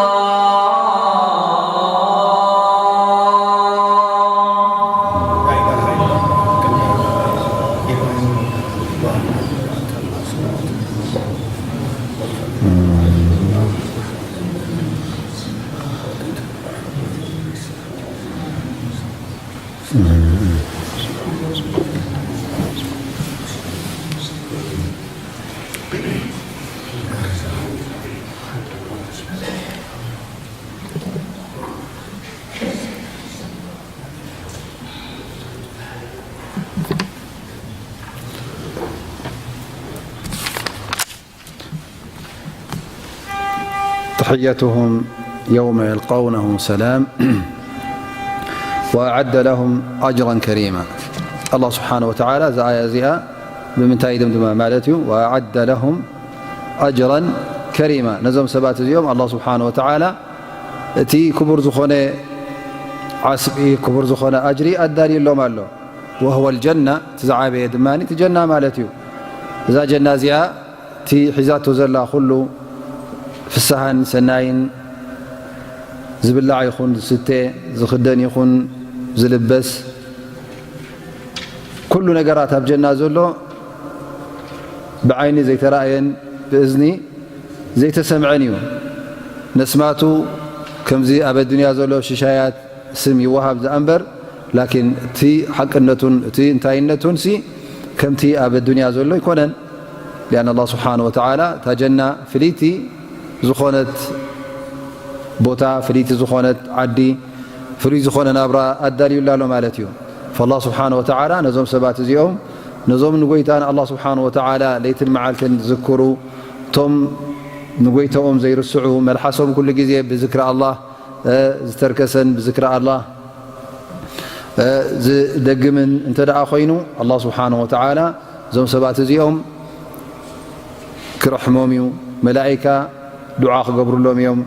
تحيتهم يوم يلقونه سلام وأعد لهم أجرا كريما. الله سبحانه وتعالى እዛ ኣያ እዚኣ ብምንታይ ይድምድማ ማለት እዩ? وأعد لهم أجرا كريما። ነዞም ሰባት እዚኦም الله سبحانه وتعالى እቲ ክቡር ዝኾነ ዓስቢ፣ ክቡር ዝኾነ ኣጅሪ ኣዳልዩሎም ኣሎ። وهو الجنة፣ እቲ ዝዓበየ ድማ እቲ ጀና ማለት እዩ። እዛ ጀና እዚኣ እቲ ሒዛቶ ዘላ ኩሉ ፍስሃን ሰናይን፣ ዝብላዕ ይኹን ዝስተ፣ ዝኽደን ይኹን ዝልበስ፣ ኩሉ ነገራት ኣብ ጀና ዘሎ ብዓይኒ ዘይተራእየን ብእዝኒ ዘይተሰምዐን እዩ። ነስማቱ ከምዚ ኣብ ኣዱንያ ዘሎ ሽሻያት ስም ይወሃብ ዝኣ እምበር፣ ላኪን እቲ ሓቅነቱን እቲ እንታይነቱን ሲ ከምቲ ኣብ ኣዱንያ ዘሎ ኣይኮነን። ሊኣን ኣላህ ስብሓነ ወተዓላ እታ ጀና ፍልይቲ ዝኾነት ቦታ፣ ፍልይቲ ዝኾነት ዓዲ፣ ፍሉይ ዝኾነ ናብራ ኣዳልዩላ ኣሎ ማለት እዩ። ፈላህ ስብሓነ ወተዓላ ነዞም ሰባት እዚኦም፣ ነዞም ንጎይታ ንኣላህ ስብሓነ ወተዓላ ለይትን መዓልትን ዝዝክሩ፣ እቶም ንጎይታኦም ዘይርስዑ፣ መልሓሶም ኩሉ ግዜ ብዝክሪ ኣላህ፣ እ፣ ዝተርከሰን ብዝክሪ ኣላህ፣ እ፣ ዝደግምን እንተ ደኣ ኮይኑ፣ ኣላህ ስብሓነ ወተዓላ እዞም ሰባት እዚኦም ክርሕሞም እዩ። መላኢካ ዱዓ ክገብሩሎም እዮም።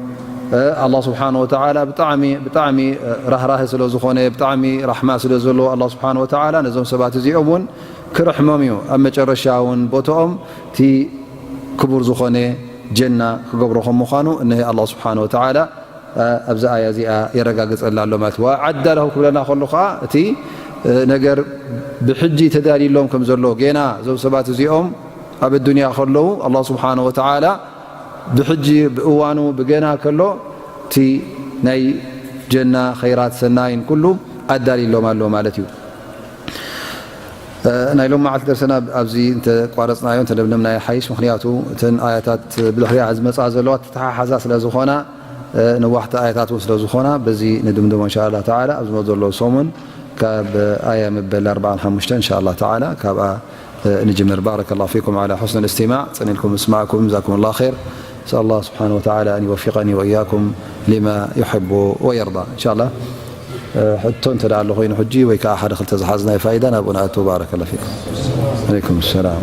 እ፣ ኣላህ ስብሓነ ወተዓላ ብጣዕሚ፣ ብጣዕሚ፣ እ፣ ራህራህ ስለ ዝኾነ፣ ብጣዕሚ ራሕማ ስለ ዘለዎ፣ ኣላህ ስብሓነ ወተዓላ ነዞም ሰባት እዚኦም እውን ክርሕሞም እዩ። ኣብ መጨረሻ እውን ቦትኦም እቲ ክቡር ዝኾነ ጀና ክገብሮ ከም ምዃኑ እነሀ ኣላህ ስብሓነ ወተዓላ፣ እ፣ ኣብዛ ኣያ እዚኣ የረጋግጸልና ኣሎ ማለት እዩ። ወኣዓደ ለሁም ክብለና ከሎ ኸዓ እቲ፣ እ፣ ነገር ብሕጂ ተዳልዩሎም ከም ዘሎ፣ ጌና እዞም ሰባት እዚኦም ኣብ ኣዱንያ ከለዉ ኣላህ ስብሓነ ወተዓላ ብሕጂ ብእዋኑ ብገና ከሎ እቲ ናይ ጀና ኸይራት ሰናይን ኩሉ ኣዳልዩሎም ኣሎ ማለት እዩ። እ፣ ናይ ሎም መዓልቲ ደርሰና ኣብዚ እንተቋረጽናዮ፣ እንተደምደምናዮ ሓይሽ፣ ምኽንያቱ እተን ኣያታት ብድሕሪኣ ዝመጻ ዘለዋ ተተሓሓዛ ስለ ዝኾና፣ እ፣ ነዋሕቲ ኣያታት እውን ስለ ዝኾና፣ በዚ ንድምድሞ እንሻ ኣላህ ተዓላ። ኣብ ዝመጽእ ዘሎ ሰሙን ካብ ኣያ መበል ኣርባዓን ሓሙሽተን እንሻ ኣላህ ተዓላ ካብኣ፣ እ፣ ንጅምር። ባረከ ላሁ ፊኩም ዓላ ሑስኒ ልእስቲማዕ። ጸኒልኩም ምስማዕኩም፣ ጀዛኩም ላሁ ኸይር። ነስኣል ላህ ስብሓነ ወተዓላ ኣን ይወፊቀኒ ወእያኩም ሊማ ዩሕቡ ወየርዳ። እንሻ ኣላህ ሕቶ እንተ ደኣ ኣሎ ኮይኑ ሕጂ ወይ ከኣ ሓደ ክልተ ዝሓዝናዮ ፋይዳ ናብኡ ንኣቱ። ባረከ ላሁ ፊኩም። ዓለይኩም ሰላም።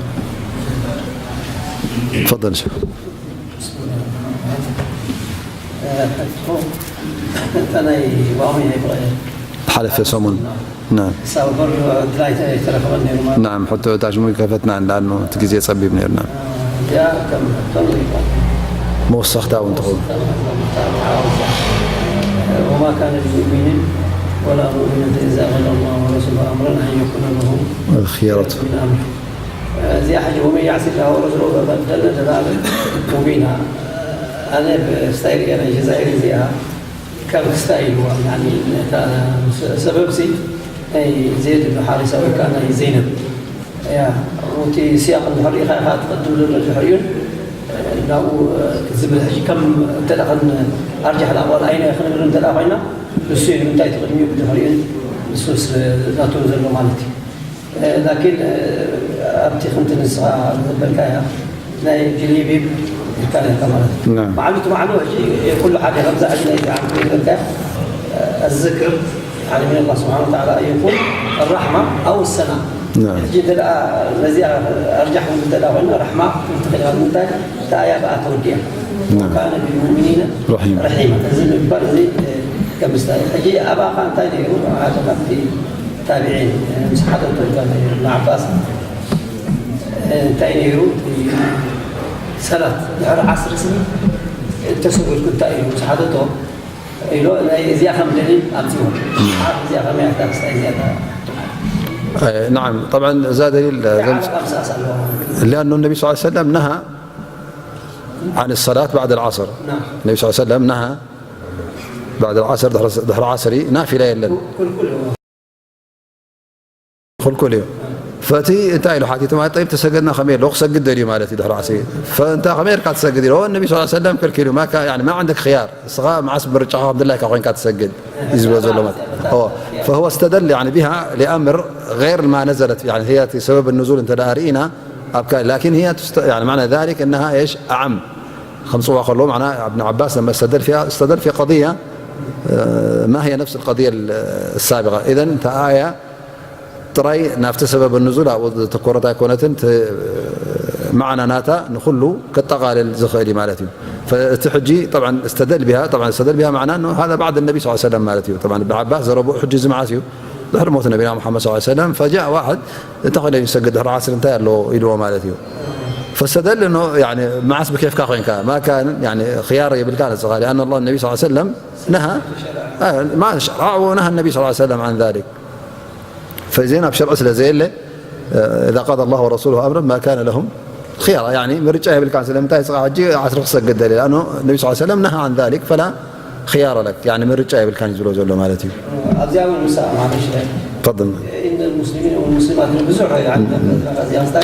ተፈደል ሸኽ። ሕቶ፣ እታ ናይ ዋሚ ናይ ብቐ ዝሓለፈ ሰሙን። ናም። ክሳብ በሩ ድላይ ኣይተረኸበን ነይሩ ማለት። ናም፣ ሕቶ እታ ሽሙ ይከፈትና እንዳልኑ እቲ ግዜ ጸቢብ ነይሩና። እዚኣ ከም ሕቶ ንሪኦ። መወሰኽታ እውን ትኸውን። ወማ ካነ ሊሙእሚኒን ወላ ሙእሚነትን ኢዛ ቀደ ላሁ ወረሱሉሁ ኣምረን ኣን የኩነ ለሁም ኺየረቱ ሚን ኣምሪሂም። እዚኣ ሕጂ ወመን ያዕሲ ላህ ወረሱለሁ ፈቀድ ደለ ደላለን ሙቢና። ኣነ ብስታይ ሪኤ ናይ ጀዛይር እዚኣ ከም ክስታይ ኢልዋ፣ ያኒ ነታ ሰበብሲ ናይ ዜድ ብን ሓሪሳ ወይ ከዓ ናይ ዘይነብ እያ። እቲ ሲያቕ እንድሕር ርኢኻ ኢኻ፣ እቲ ቅድም ዘሎ ድሕሪኡን ናብኡ ክትዝብል። ሕጂ ከም እንተ ደኣ ከን ኣርጃሕ ኣልኣቕዋል ኣይነ ክንብል እንተ ደኣ ኮይና፣ ንሱ እዩ ንምንታይ እቲ ቅድሚኡ ብድሕሪኡን ንሱስ ናቱ ዘሎ ማለት እዩ። ላኪን ኣብቲ ከምቲ ንስኻ ዝበልካያ ናይ ጅሊቢብ ኢልካ ነርካ ማለት እዩ። ናም። ባዕሉ እቲ ባዕሉ ሕጂ ኩሉ ሓደ ከምዛ ሕጂ ናይ ዓመት ዝበልካያ ኣዝክር፣ ያኒ ምን ኣላህ ስብሓነ ወተዓላ ኣን የኩን ኣራሕማ ኣው ሰና። ናም። ሕጂ እንተ ደኣ ነዚኣ ኣርጃሕ ክንብል እንተ ደኣ ኮይና ራሕማ ትኽእል ኢኻ። ንምንታይ? እታ ኣያ ብኣ ተወዲኣ። ናም። ወካነ ቢልሙእሚኒነ ረሒማ። ረሒማ። እዚ ምግባር እዚ፣ እ፣ ከም ምሳሌ። ሕጂ ኣብኣ ኸኣ እንታይ ነይሩ? ሓደ ካብቲ ታቢዒን፣ እ፣ ምስ ሓተቶ ኢብን ዓባስ፣ እ፣ እንታይ ነይሩ? እቲ ሰላት ድሕሪ ዓስርሲ እንተሰገድኩ እንታይ እዩ? ምስ ሓተቶ ኢሎ፣ ናይ እዚኣ ከም ደሊል ኣምጺዎ። ኣብ እዚኣ ከመይ ኣሕዳስ እዚኣ ታ-፣ እ፣ ናዓም፣ ጠብዓን እዛ ደሊል፣ እ፣ ዘምጽ-፣ ኣምሳስ ኣለዋ ማለት እዩ። ሊኣኑ ነቢ ስ ሰለም ነሃ ዓን ሰላት ባዕድ ልዓስር። ናም። ነቢ ስ ሰለም ነሃ ባዕድ ልዓስር፣ ድሕሪ፣ ድሕሪ ዓስሪ ናፊላ የለን። ኩልኩል ክልኩል እዩ። ፈቲ እንታይ ኢሉ ሓቲቱ ማለት፣ "ጠይብ፣ ተሰገድና ከመይ ኣለዎ? ክሰግድ ደልዩ ማለት እዩ ድሕሪ ዓስር። ፈእንታ ከመይ ኢልካ ትሰግድ?" ኢሉ፣ "እዎ፣ ነቢ ሰለላሁ ዐለይሂ ወሰለም ከልኪሉ፣ ማ ካ-፣ ያኒ፣ ማ ዕንደክ ክያር፣ እስኻ መዓስ ምርጫኻ ከም ድላይካ ኮይንካ ትሰግድ?" እዩ ዝብሎ ዘሎ ማለት። እዎ፣ فهو استدل، ያኒ፣ بها لأمر غير ما نزلت، ያኒ፣ هي ሰበብ ንዙል እንተ ደኣ ርኢና፣ ኣብ ካ-፣ لكن هي تست-، ያኒ፣ معنى ذلك أنها إيش؟ أعم. ከምጽዋ ከለዉ፣ معنى ابن عباس لما استدل فيها، استدل في قضية، آه، ما هي نفس القضية السابقة. إذن እታ ኣያ ጥራይ ናብቲ ሰበብ ንዙል ኣብኡ ዘተኮረት ኣይኮነትን፣ እቲ ማዕና ናታ ንኹሉ ከጠቓልል ዝኽእል እዩ ማለት እዩ። ፈ-፣ እቲ ሕጂ طبعا استدل بها، طبعا استدل بها معنى أنه هذا بعد النبي صلى الله عليه وسلم ማለት እዩ። طبعا ابن عباس ዘረብኡ ሕጂ እዚ መዓስ እዩ? ድሕሪ ሞት ነቢና ሙሓመድ صلى الله عليه وسلم، فجاء واحد እንታይ ኮይኑ ይሰግድ ድሕሪ ዓስር እንታይ ኣለዎ ኢልዎ ማለት እዩ። فاستدل إنه يعني መዓስ ብኬፍካ ኮይንካ ما كان يعني خيار የብልካ ንስኻ لأن الله النبي صلى الله عليه وسلم نهى، آه، ما شرع ونهى النبي صلى الله عليه وسلم عن ذلك። ፈዚን ኣብ ሸርዒ ስለ ዘየለ፣ إذا قضى الله ورسوله أمرا ما كان لهم خيار، يعني ምርጫ የብልካን። ስለምንታይ እስኻ ሕጂ ዓስር ክሰግድ ደልየ؟ لأنه النبي صلى الله عليه وسلم نهى عن ذلك فلا خيار لك، يعني ምርጫ የብልካን እዩ ዝብሎ ዘሎ ማለት እዩ። ኣብዚኣ እውን ንሳ ማለሽ تفضل. إن المسلمين والمسلمات ብዙሕ እዚኣ ምስታ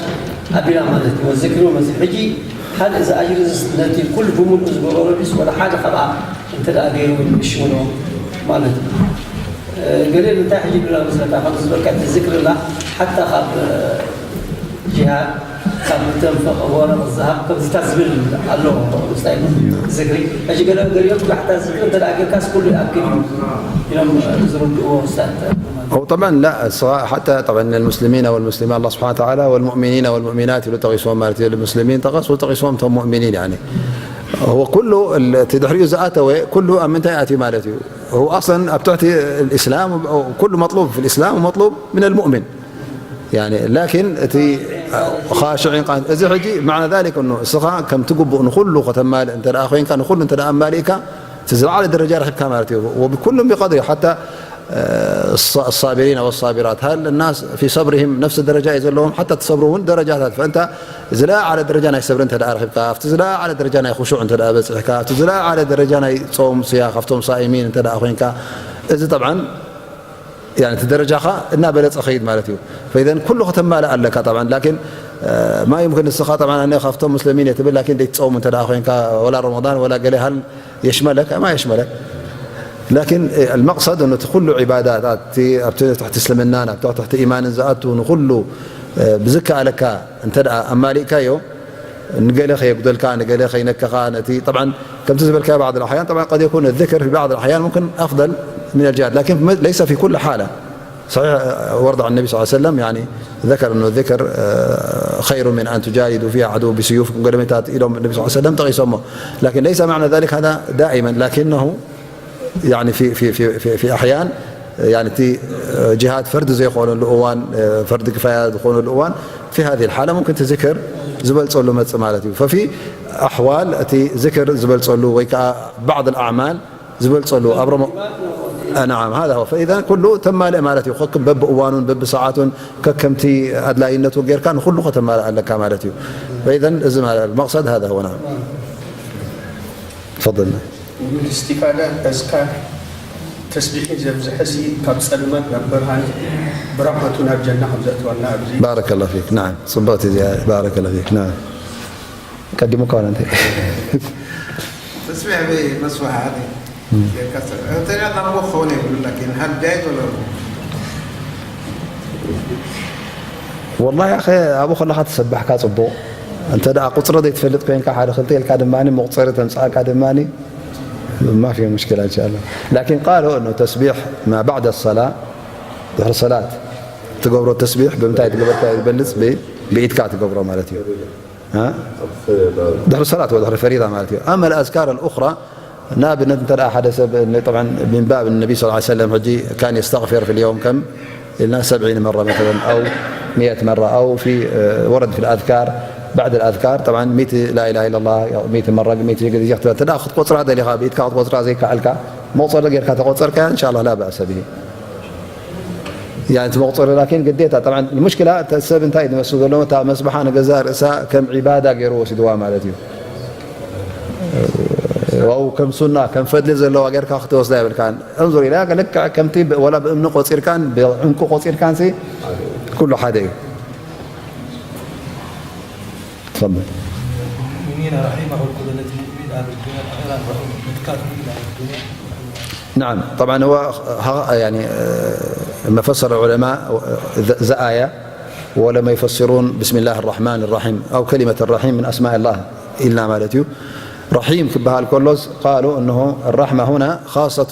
ኣቢላ ማለት እዩ። ዝክሪ መዚ ሕጂ ካልእ እዚ ኣጅሪ እዚ ነቲ ኩሉ ብምሉኡ ዝገበሮ ድስ ወላ ሓደ ካብኣ እንተ ደኣ ገይሩ እሺ ብሎ ማለት እዩ። ገለ እንታይ ሕጂ ብላ መስለታ ከም ዝበልካ እቲ ዝክርላ ሓታ ካብ ጅሃድ ካብ ተንፈቕ ወረቕ ዝሃብ ከምዚታት ዝብል ኣሎ። ምስታይ ዝክሪ ሕጂ ገለ ገሊኦም ጋሕታ ዝክሪ እንተ ደኣ ጌርካስ ኩሉ ይኣክል እዩ ኢሎም ዝርድእዎ ስታት። هو طبعا لا، الصغا-، حتى طبعا المسلمين والمسلمات الله سبحانه وتعالى والمؤمنين والمؤمنات ይብሉ ጠቂስዎም ማለት እዩ። ሙስሊሚን ጠቀሱ ጠቂስዎም እቶም ሙእሚኒን يعني. هو ኩሉ ال-፣ እቲ ድሕሪኡ ዝኣተወ ኩሉ ኣብ ምንታይ ኣትዩ ማለት እዩ? هو أصلا ኣብ ትሕቲ الإسلام كل مطلوب في الإسلام مطلوب من المؤمن. يعني لكن እቲ خاشعين قان-، እዚ ሕጂ معنى ذلك إنه እስኻ ከምቲ ግቡእ ንኹሉ ከተማልእ እንተ ደኣ ኮይንካ፣ ንኹሉ እንተ ደኣ ኣማሊእካ፣ እቲ ዝለዓለ ደረጃ ረኺብካ ማለት እዩ። وبكل بقدر حتى الص-، الصابرين والصابرات، هل الناس في صبرهم نفس الدرجة እዩ ዘለዎም؟ حتى እቲ ሰብሪ እውን ደረጃታት። ፈእንታ ዝለዓለ ደረጃ ናይ ሰብሪ እንተ ደኣ ረኺብካ፣ ኣብቲ ዝለዓለ ደረጃ ናይ ኹሹዕ እንተ ደኣ በጺሕካ፣ ኣብቲ ዝለዓለ ደረጃ ናይ ጾም ስያ ካብቶም ሳኢሚን እንተ ደኣ ኮይንካ፣ እዚ طبعا يعني እቲ ደረጃኻ እናበለጸ ኸይድ ማለት እዩ። فإذا ኩሉ ከተማልእ ኣለካ طبعا، لكن ما يمكن ንስኻ طبعا ኣነ ካብቶም ሙስሊሚን እየ ትብል፣ لكن ዘይትጸውም እንተ ደኣ ኮይንካ፣ ወላ ረመዳን ወላ ገለ هل يشملك؟ ما يشملك. لكن المقصد إنه እቲ ኩሉ ዒባዳታት፣ እቲ ኣብቲ ትሕቲ እስልምናን ኣብ ትሕቲ ኢማንን ዝኣቱ ንኹሉ ብዝከኣለካ እንተ ደኣ ኣማሊእካዮ፣ ንገለ ከየጉደልካ፣ ንገለ ከይነከኻ፣ ነቲ طبعا ከምቲ ዝበልካዮ بعض الأحيان طبعا قد يكون الذكر في بعض الأحيان ممكن أفضل من الجهاد، لكن ليس في كل حالة. صحيح، ورد عن النبي صلى الله عليه وسلم، يعني، ذكر أنه الذكر، آه، خير من أن تجاهدوا فيها عدو بسيوفكم، ገለ ሜታት ኢሎም ነቢ صلى الله عليه وسلم ጠቂሶሞ። لكن ليس معنى ذلك هذا دائما، لكنه يعني في، في، في، في، في أحيان، يعني، እቲ ጅሃድ ፈርዲ ዘይኮነሉ እዋን፣ ፈርዲ ክፋያ ዝኾነሉ እዋን، في هذه الحالة ممكن እቲ ዝክር ዝበልጸሉ መጽእ ማለት እዩ። ففي أحوال እቲ ዝክር ዝበልጸሉ ወይ ከዓ بعض الأعمال ዝበልጸሉ ኣብ ረመ-، نعم، هذا هو. فإذا ኩሉ ተማልእ ማለት እዩ። ከክም በብእዋኑን በብሰዓቱን ከከምቲ ኣድላይነቱ ጌርካ ንኹሉ ከተማልእ ኣለካ ማለት እዩ። فإذا እዚ ማለት المقصد هذا هو، نعم. تفضل. ውሉድ እስቲፋዳ ኣዝካር ተስቢሒ ዘብዝሐሲ ካብ ጸልማት ናብ ብርሃን ብራሕመቱ ናብ ጀና ከም ዘእትወና ኣብዚ። بارك الله فيك. نعم. ጽብቕቲ እዚኣ። بارك الله فيك. نعم. ቀዲሙ እኳ እንተ ተስቢሕ ብመስዋዕቲ ጌርካ ሰብ-፣ እንተ ኢልና ካብ ክኸውን የብሉን፣ ላኪን ሃዳይ ዘሎ። ወላሂ ኣኸ ኣብኡ ከለኻ ተሰባሕካ ጽቡቕ። እንተ ደኣ ቁጽሪ ዘይትፈልጥ ኮይንካ፣ ሓደ ክልተ ኢልካ ድማ መቑጸሪ ተምጽኣካ ድማ ما في مشكلة إن شاء الله. لكن قالوا إنه تسبيح ما بعد الصلاة، ድሕሪ ሰላት ትገብሮ ተስቢሕ ብምንታይ ትገበርካ ዝበልጽ ብ-፣ ብኢድካ ትገብሮ ማለት እዩ። ها؟ ድሕሪ ሰላት ወድሕሪ ፈሪዳ ማለት እዩ። أما الأذكار الأخرى ንኣብነት እንተ ደኣ ሓደ ሰብ ን-፣ طبعا من باب النبي صلى الله عليه وسلم ሕጂ كان يستغفر في اليوم كم إلنا سبعين مرة مثلا أو مئة مرة أو في، آه، ورد في الأذكار بعد الأذكار طبعا مئة لا إله إلا الله مئة مرة مئة ጊዜ ክትብል እንተ ደኣ ክትቆጽራ ደሊኻ ብኢድካ ክትቆጽራ ዘይከኣልካ መቑጸሪ ጌርካ ተቆጸርካያ إن شاء الله لا بأس به. يعني እቲ መቑጸሪ ላኪን ግዴታ طبعا المشكلة እታ ሰብ እንታይ ዝመስል ዘሎ እታ መስበሓ ንገዛእ ርእሳ ከም ዒባዳ ገይሩ ወሲድዋ ማለት እዩ። ዋው ከም ሱና ከም ፈድሊ ዘለዋ ጌርካ ክትወስዳ የብልካን። እንዙር ኢላ ልክዕ ከምቲ ብ-፣ ወላ ብእምኒ ቆጺርካን ብዕንቁ ቆጺርካን ሲ ኩሉ ሓደ እዩ። ተፈضل። المؤمنين رحيم أو كل التي المؤمن أهل الدنيا الأخيرة رحيم الكافرين أهل الدنيا. نعم، طبعا هو ها- يعني آه، ما فسر العلماء ذ- ذا آية ولم يفسرون بسم الله الرحمن الرحيم أو كلمة الرحيم من أسماء الله إلنا مالتيو. رحيم كبها الكولوس قالوا أنه الرحمة هنا خاصة.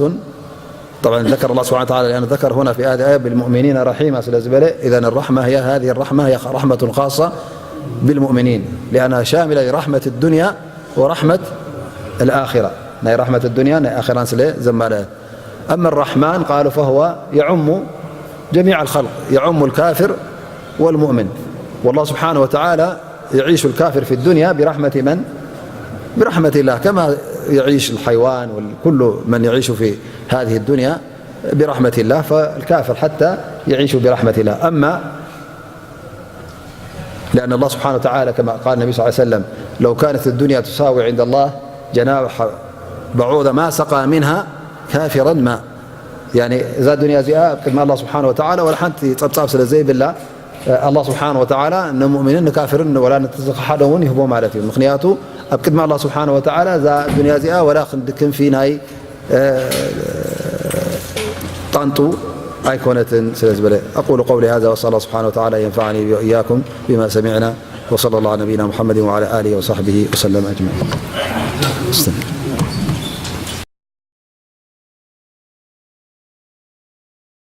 طبعا ذكر الله سبحانه وتعالى، لأن ذكر هنا في هذه الآية بالمؤمنين رحيما سلازبلة. إذن الرحمة هي، هذه الرحمة هي رحمة خاصة بالمؤمنين، لأنها شاملة لرحمة الدنيا ورحمة الآخرة. ناي رحمة الدنيا ناي آخرة سلي زمالة. أما الرحمن قالوا فهو يعم جميع الخلق، يعم الكافر والمؤمن. والله سبحانه وتعالى يعيش الكافر في الدنيا برحمة من؟ برحمة الله، كما يعيش الحيوان وكل من يعيش في هذه الدنيا برحمة الله، فالكافر حتى يعيش برحمة الله. أما لأن الله سبحانه وتعالى كما قال النبي صلى الله عليه وسلم: لو كانت الدنيا تساوي عند الله جناح بعوضة ما سقى منها كافرا ماء. يعني إذا الدنيا زئة قدم الله سبحانه وتعالى ولا حنت تصبصاب سلا زي بالله الله سبحانه وتعالى نمؤمنين نكافرين ولا نتزخحدون يهبو مالتي مخنياتو أبقدم الله سبحانه وتعالى ذا الدنيا زئة ولا خندكم في ناي ጣንጡ ኣይኮነትን ስለ ዝበለ። أقول قولي هذا وأسأل الله سبحانه وتعالى أن ينفعني وإياكم بما سمعنا، وصلى الله على نبينا محمد وعلى آله وصحبه وسلم أجمعين.